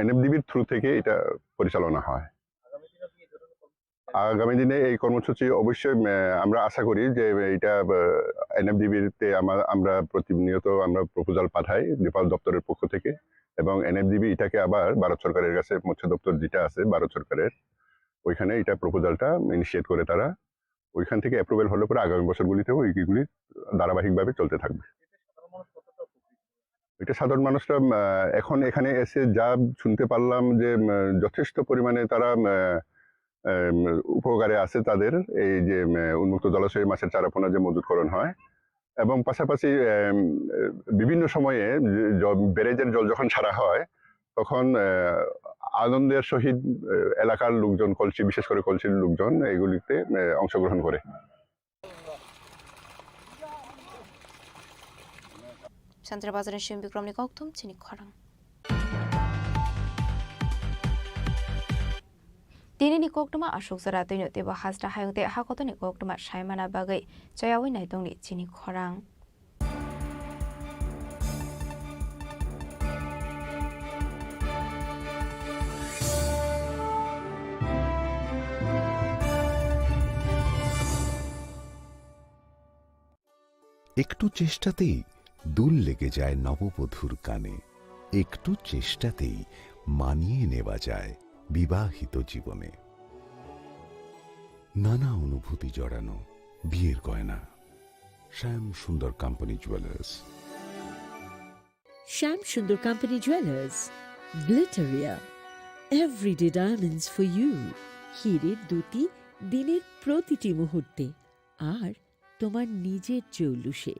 এনএফডিবির থ্রু থেকে এটা পরিচালনা হয়। আগামী দিনে কি এই ধরনের কর্মসূচি? আগামী দিনে এই কর্মসূচি অবশ্যই, আহ, আমরা আশা করি যে এটা, আহ, এনএফডিবির তে আমা-, আমরা প্রতিনিয়ত আমরা প্রপোজাল পাঠাই নেপাল দপ্তরের পক্ষ থেকে, এবং এনএফডিবি এটাকে আবার ভারত সরকারের কাছে, মৎস্য দপ্তর যেটা আছে ভারত সরকারের, ওইখানে এটা প্রপোজালটা ইনিশিয়েট করে তারা। ওইখান থেকে অ্যাপ্রুভাল হলে পরে আগামী বছরগুলিতেও এইগুলি ধারাবাহিকভাবে চলতে থাকবে। এটা সাধারণ মানুষরা, আহ, এখন এখানে এসে যা শুনতে পারলাম যে, আহ, যথেষ্ট পরিমাণে তারা, আহ, এম, উপকারে আসে তাদের এই যে, এম, উন্মুক্ত জলাশয়ে মাছের চারা পোনা যে মজুতকরণ হয়। এবং পাশাপাশি, এম, বিভিন্ন সময়ে জ-, ব্যারেজের জল যখন ছাড়া হয়, তখন, এ, আনন্দের সহিত, এ, এলাকার লোকজন, কলসি, বিশেষ করে কলসির লোকজন এগুলিতে, এ, অংশগ্রহণ করে। Santra Bazar ni Shim Bikram ni kokthum chini khorang. Tini ni koktwma aswk jora twino teibo hasta hayung tei hakotor ni koktwma saimana bagwi chayawi naitongni chini khorang. একটু চেষ্টাতেই দুল লেগে যায় নববধূর কানে, একটু চেষ্টাতেই মানিয়ে নেওয়া যায় বিবাহিত জীবনে। নানা অনুভূতি জড়ানো বিয়ের গয়না। শ্যাম সুন্দর company jewellers. Shyam Sundar Company Jewelers, Glitteria, everyday diamonds for you। হীরের দ্যুতি দিনের প্রতিটি মুহূর্তে, আর তোমার নিজের জৌলুসে।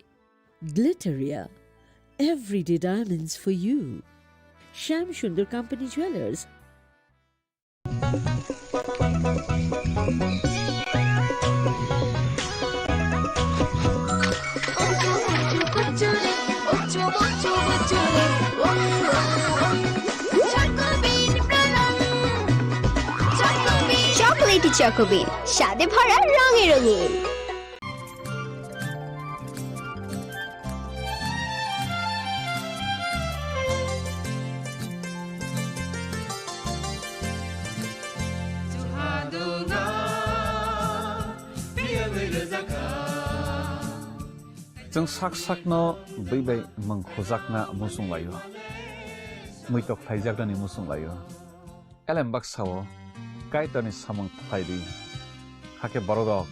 Glitteria, everyday diamonds for you। Shyam Sundar Company Jewelers। Chocolatey চকোবিন, স্বাদে ভরা, রঙে রঙিন। Chwng sak sakno bwi bai mwng khujakna muchung laio, muitok khlaijaknani muchung laio. Elem baksa-o Kaitorni samung khlai di, hakhe bororok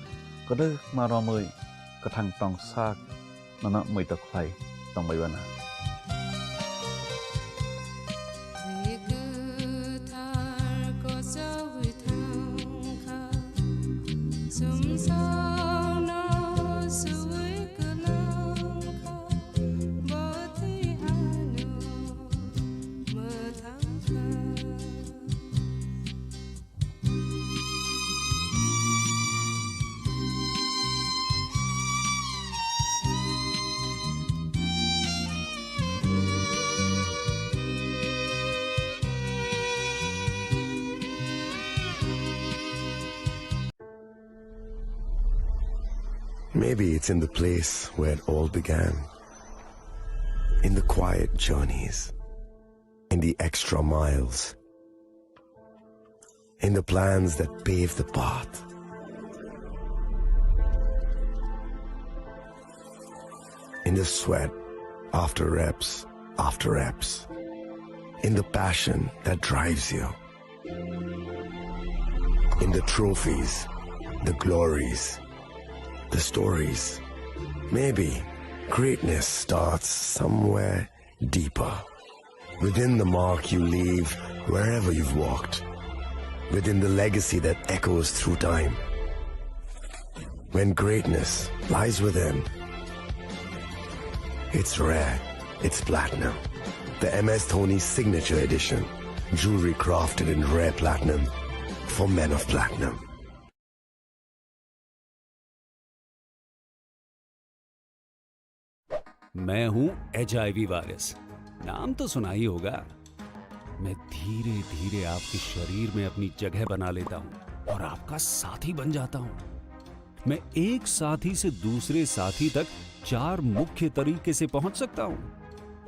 kwdwkma romwi kwthang tong sak nono muitok khlai tongbai uanw. Bwrwi kwthar kochogwi thangkha, chumsokno suwi kwlangkha, bo twi ano mwthangkha. Maybe it's in the place where it all began. In the quiet journeys, in the extra miles, in the plans that pave the path, in the sweat after reps after reps, in the passion that drives you, in the trophies, the glories, the stories. Maybe greatness starts somewhere deeper. Within the mark you leave wherever you've walked. Within the legacy that echoes through time. When greatness lies within, it's rare, it's platinum. The M S Dhoni Signature Edition. Jewelry crafted in rare platinum for men of platinum. मैं हूं HIV virus. नाम तो सुना ही होगा। मैं धीरे-धीरे आपके शरीर में अपनी जगह बना लेता हूं और आपका साथी बन जाता हूं। मैं एक साथी से दूसरे साथी तक चार मुख्य तरीके से पहुंच सकता हूं।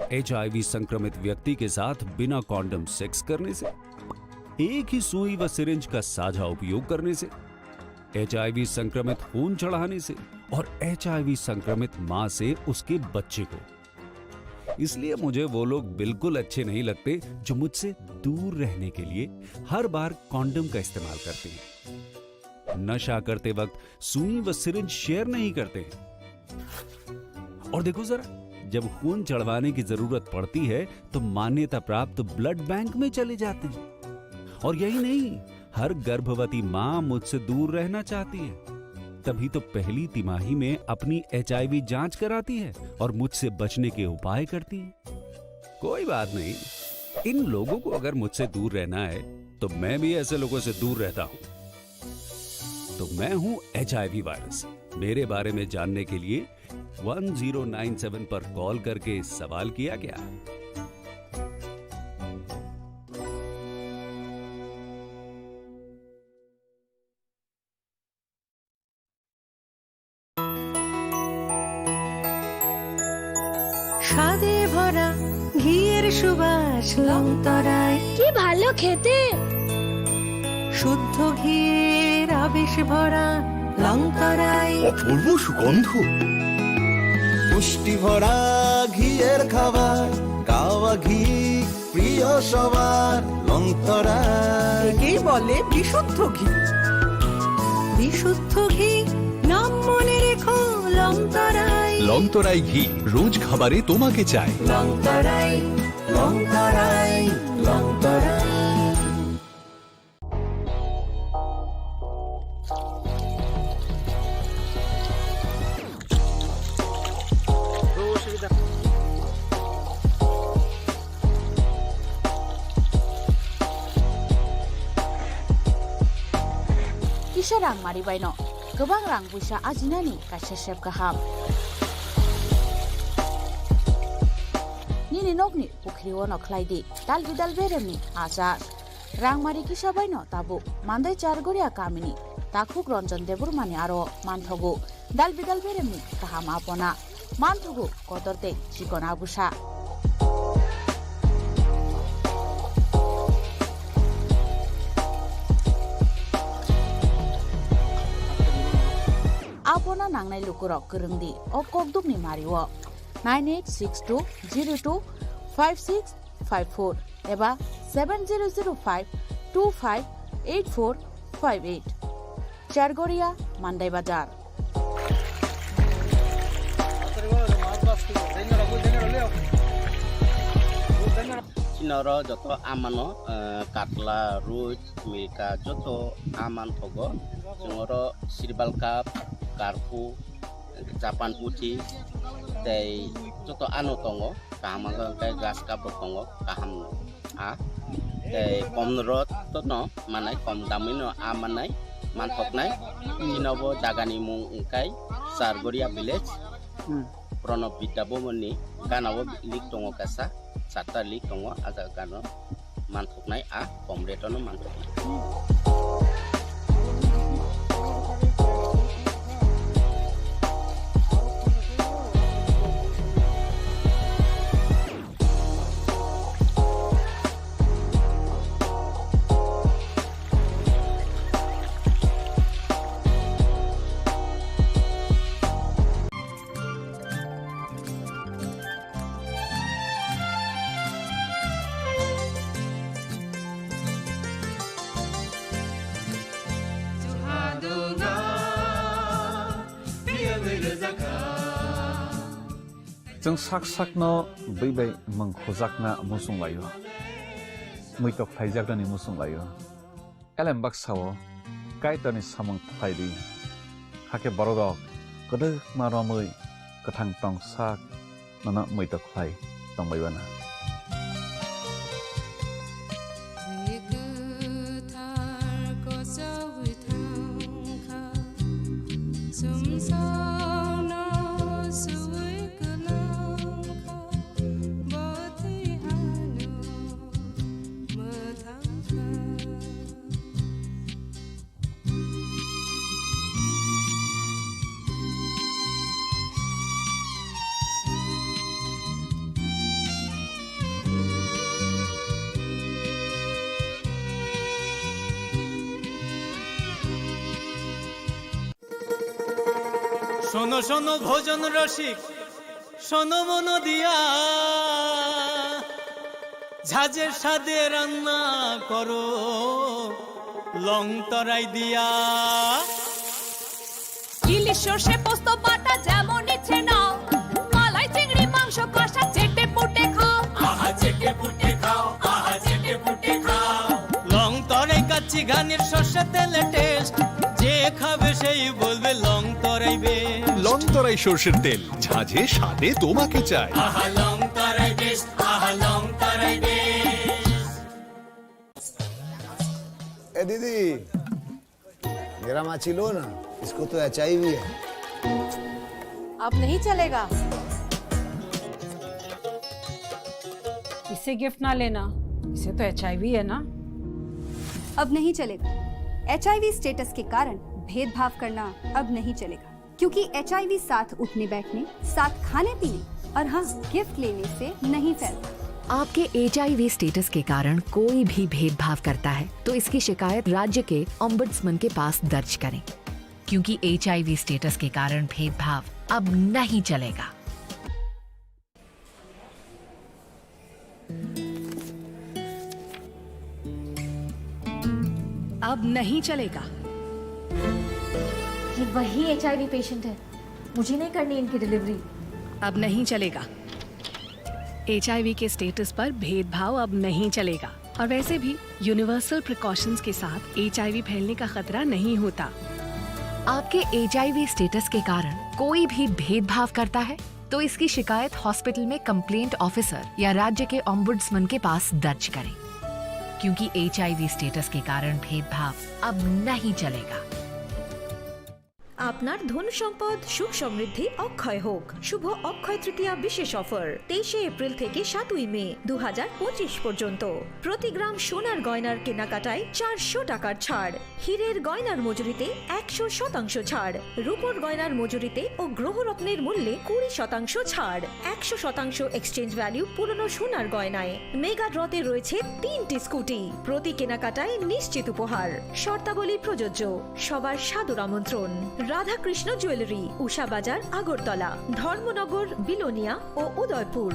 एचआईवी संक्रमित व्यक्ति के साथ बिना कॉन्डम सेक्स करने से, एक ही सुई व सिरिंज का साझा उपयोग करने से, एचआईवी संक्रमित खून चढ़ाने से और एचआईवी संक्रमित मां से उसके बच्चे को। इसलिए मुझे वो लोग बिल्कुल अच्छे नहीं लगते जो मुझसे दूर रहने के लिए हर बार कॉन्डम का इस्तेमाल करते हैं। नशा करते वक्त सुई व सिरिंज शेयर नहीं करते हैं। और देखो जरा, जब खून चढ़वाने की जरूरत पड़ती है, तो मान्यता प्राप्त ब्लड बैंक में चले जाते हैं। और यही नहीं, हर गर्भवती माँ मुझसे दूर रहना चाहती है, तभी तो पहली तिमाही में अपनी एचआईवी जांच कराती है और मुझसे बचने के उपाय करती है। कोई बात नहीं, इन लोगों को अगर मुझसे दूर रहना है, तो मैं भी ऐसे लोगों से दूर रहता हूँ। तो मैं हूँ एचआईवी वायरस। मेरे बारे में जानने के लिए वन ज़ीरो नाइन सेवन पर कॉल करके सवाल किया क्या? স্বাদে ভরা ঘিয়ের সুবাস লংতরায়। কি ভালো খেতে! শুদ্ধ ঘিয়ের আবেশ ভরা লংতরায়। অপূর্ব সুগন্ধ। পুষ্টি ভরা ঘিয়ের খাবার, গাওয়া ঘি প্রিয় সবার, লংতরায়। একেই বলে বিশুদ্ধ ঘি। বিশুদ্ধ ঘি, নাম মনে রেখো, লংতরায়। লংতরাই ঘি, রোজ খাবারে তোমাকে চাই। লংতরায়, লংতরায়, Longtharai. Kisa rang mari baino kwbang rang puisa ajinani kaisa sep kaham. Nini nokni pukhri o no khlai di dal bidal beremni achar. Rangmari kisa baino tabuk Mandai Chargoria kamini takhuk Ranjan Debbarmani aro manthogo. Dal bidal beremni kaham apona manthogo kotor tei chikon abusa. Apona nangnai lukurok kwrwng di o kokdukni mario. Nine eight six two zero two five six five four eba seven zero zero five two five eight four five eight. Chargoria, Mandai Bazar. Chini oro joto amano, eh, katla, roi, milka, joto aman thogo. Chwng oro sirbal cup, karpu, Japan puthi tei joto ano tongo, kaham wngkha hwnkhe grass cup rok tongo, kaham no a tei kom rot no manai, kom damwi no a manai, manthoknai. Chini bo jaga ni mung wngkha Chargoria village, hmm. Pranab Vidya Bhavan ni gana o lik tongo kaisa, charta lik tongo, a jaga gana o. Manthoknai a kom rate no manthoknai. Chwng sak sakno bui bai mwng khujakna muchung laio, muitok khlaijaknani muchung laio. Elem baksa-o Kaitorni samung khlai di, hakhe bororok kwdwkma romwi kwthang tong sak nono muitok khlai tong bai bana. শোনো শোনো ভোজন রসিক, শোনো মন দিয়া, ঝাঁঝের স্বাদে রান্না করো লং তরাই দিয়া। ইলিশ সর্ষে পোস্ত বাটা যেমন ইচ্ছে নাও, মালাই চিংড়ি মাংস কষা চেটে পুটে খাও। আহা চেটে পুটে খাও, আহা চেটে পুটে খাও। লং তরাই কাচ্চি ঘানির সর্ষের তেল, ঝাঁঝে স্বাদে তোমাকে চাই। আহা লং তারাই বেস্ট, আহা লং তারাই বেস্ট। ए दीदी, मेरा माची लो ना, इसको तो एचआईवी है। अब नहीं चलेगा। इसे गिफ्ट ना लेना, इसे तो एचआईवी है ना। अब नहीं चलेगा। एचआईवी स्टेटस के कारण भेदभाव करना अब नहीं चलेगा, क्योंकि एचआईवी साथ उठने बैठने, साथ खाने पीने और हाँ, गिफ्ट लेने से नहीं फैलता। आपके एचआईवी स्टेटस के कारण कोई भी भेदभाव करता है, तो इसकी शिकायत राज्य के ओम्बुड्समैन के पास दर्ज करें, क्योंकि एचआईवी स्टेटस के कारण भेदभाव अब नहीं चलेगा। अब नहीं चलेगा। ये वही एचआईवी पेशेंट है, मुझे नहीं करनी इनकी डिलीवरी। अब नहीं चलेगा। एचआईवी के स्टेटस पर भेदभाव अब नहीं चलेगा। और वैसे भी यूनिवर्सल प्रिकॉशंस के साथ एचआईवी फैलने का खतरा नहीं होता। आपके एचआईवी स्टेटस के कारण कोई भी भेदभाव करता है, तो इसकी शिकायत हॉस्पिटल में कंप्लेंट ऑफिसर या राज्य के ओम्बुड्समैन के पास दर्ज करें, क्योंकि एचआईवी स्टेटस के कारण भेदभाव अब नहीं चलेगा। আপনার ধন সম্পদ, সুখ সমৃদ্ধি অক্ষয় হোক। শুভ অক্ষয় তৃতীয়া বিশেষ অফার, তেইশে এপ্রিল থেকে সাতই মে দু হাজার পঁচিশ পর্যন্ত। প্রতি গ্রাম সোনার গয়নার কেনাকাটায় চারশো টাকার ছাড়, হীরের গয়নার মজুরিতে একশো শতাংশ ছাড়, রূপোর গয়নার মজুরিতে ও গ্রহরত্নের মূল্যে কুড়ি শতাংশ ছাড়, একশো শতাংশ এক্সচেঞ্জ ভ্যালু পুরনো সোনার গয়নায়। মেগা ড্রতে রয়েছে তিনটি স্কুটি, প্রতি কেনাকাটায় নিশ্চিত উপহার। শর্তাবলী প্রযোজ্য। সবার সাদর আমন্ত্রণ। রাধাকৃষ্ণ জুয়েলারি, উষা বাজার, আগরতলা, ধর্মনগর, বিলোনিয়া ও উদয়পুর।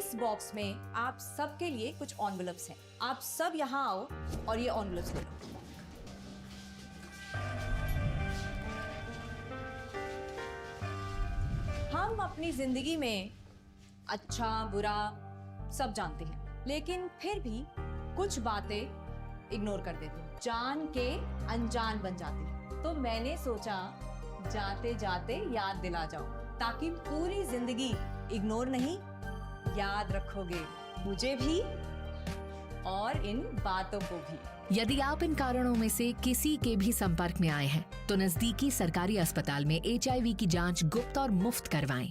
इस बॉक्स में आप सबके लिए कुछ एनवेलप्स हैं। आप सब यहाँ आओ और ये एनवेलप्स ले लो। हम अपनी जिंदगी में अच्छा, बुरा सब जानते हैं, लेकिन फिर भी कुछ बातें इग्नोर कर देते हैं, जान के अनजान बन जाते हैं। तो मैंने सोचा, जाते जाते याद दिला जाऊं, ताकि पूरी जिंदगी इग्नोर नहीं, याद रखोगे मुझे भी और इन बातों को भी। यदि आप इन कारणों में से किसी के भी संपर्क में आए हैं, तो नजदीकी सरकारी अस्पताल में एचआईवी की जांच गुप्त और मुफ्त करवाएं।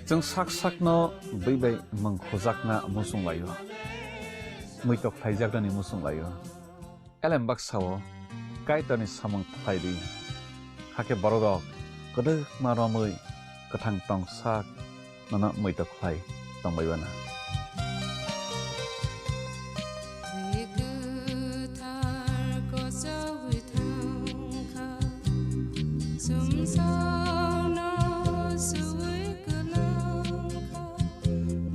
Chwng sak sakno bwi bai mwng khujakna muchung laio, muitok khlaijaknani muchung laio. Elem baksa-o Kaitorni samung khlai di, hakhe bororok kwdwkma romwi kwthang tong sak nono muitok khlai tongbai bana. Bwi kwthar kochogwi thangkha, chwngsano suwi kwlangkha,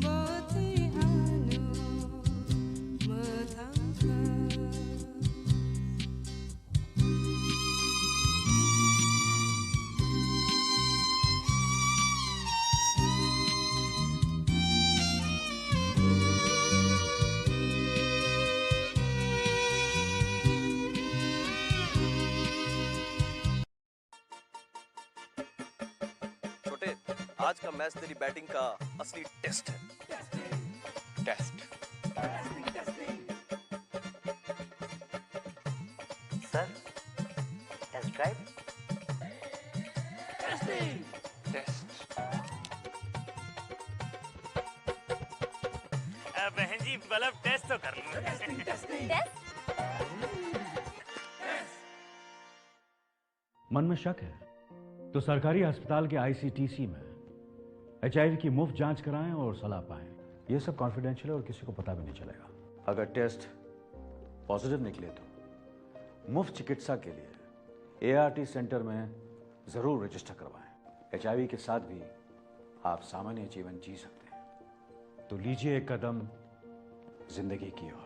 bo twi hano mwthangkha. छोटे, आज का मैच तेरी बैटिंग का असली test है। Test. Sir, test drive. मतलब test तो कर लो। टेस्ट? मन में शक है तो सरकारी अस्पताल के आईसीटीसी में एचआईवी की मुफ्त जांच कराएं और सलाह पाएं। ये सब कॉन्फिडेंशियल है और किसी को पता भी नहीं चलेगा। अगर टेस्ट पॉजिटिव निकले तो मुफ्त चिकित्सा के लिए एआरटी सेंटर में जरूर रजिस्टर करवाएं। एचआईवी के साथ भी आप सामान्य जीवन जी सकते हैं। तो लीजिए एक कदम जिंदगी की ओर।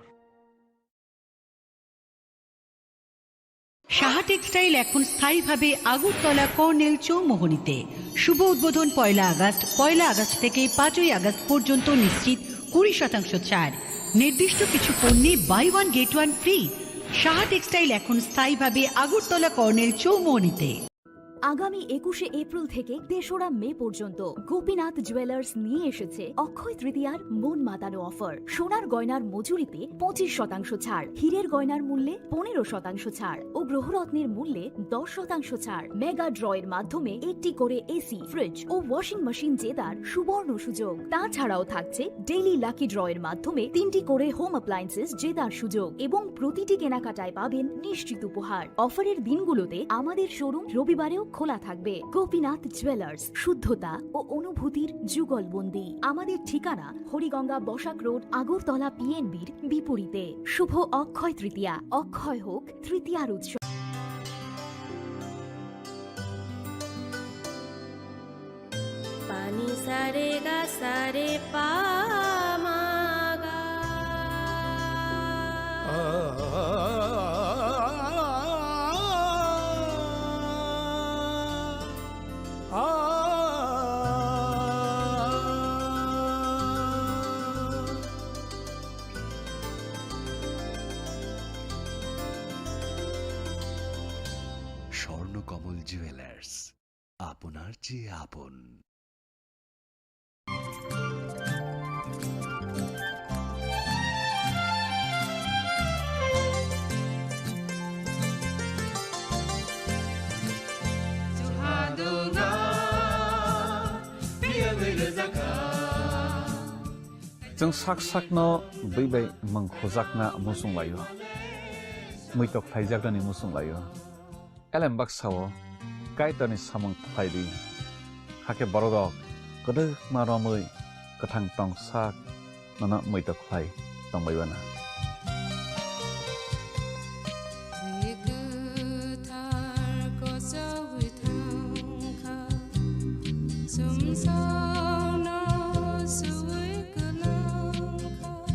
সাহা টেক্সটাইল এখন স্থায়ীভাবে আগরতলা কর্নেল চৌমোহনীতে। শুভ উদ্বোধন পয়লা আগস্ট। পয়লা আগস্ট থেকে পাঁচই আগস্ট পর্যন্ত নিশ্চিত কুড়ি শতাংশ ছাড়। নির্দিষ্ট কিছু পণ্যে buy one get one free. Saha textile এখন স্থায়ীভাবে আগরতলা কর্নেল চৌমোহনীতে। আগামী একুশে এপ্রিল থেকে তেসরা মে পর্যন্ত গোপীনাথ জুয়েলার্স নিয়ে এসেছে অক্ষয় তৃতীয়ার মন মাতানো অফার। সোনার গয়নার মজুরিতে পঁচিশ শতাংশ ছাড়, হীরের গয়নার মূল্যে পনেরো শতাংশ ছাড় ও গ্রহরত্নের মূল্যে দশ শতাংশ ছাড়। মেগা ড্রয়ের মাধ্যমে একটি করে এসি, ফ্রিজ ও ওয়াশিং মেশিন জেতার সুবর্ণ সুযোগ। তাছাড়াও থাকছে ডেইলি লাকি ড্রয়ের মাধ্যমে তিনটি করে হোম অ্যাপ্লায়েন্সেস জেতার সুযোগ এবং প্রতিটি কেনাকাটায় পাবেন নিশ্চিত উপহার। অফারের দিনগুলোতে আমাদের শোরুম রবিবারেও খোলা থাকবে। গোপীনাথ জুয়েলার্স, শুদ্ধতা ও অনুভূতির যুগলবন্দি। আমাদের ঠিকানা হরিগঙ্গা বসাক রোড, আগরতলা পিএনবির বিপরীতে। শুভ অক্ষয় তৃতীয়া, অক্ষয় হোক তৃতীয়ার উৎসব। Pani sare ga sare pa ma ga. Swarnakamal jewellers, আপনার চেয়ে আপন। Chwng sak sakno bwi bai mwng hujakna muchung laio, muitok khlaijaknani muchung laio. Elem baksa-o Kaitorni samung khlai di, hakhe bororok kwdwkma romwi kwthang tong sak nono muitok khlai tongbai bana.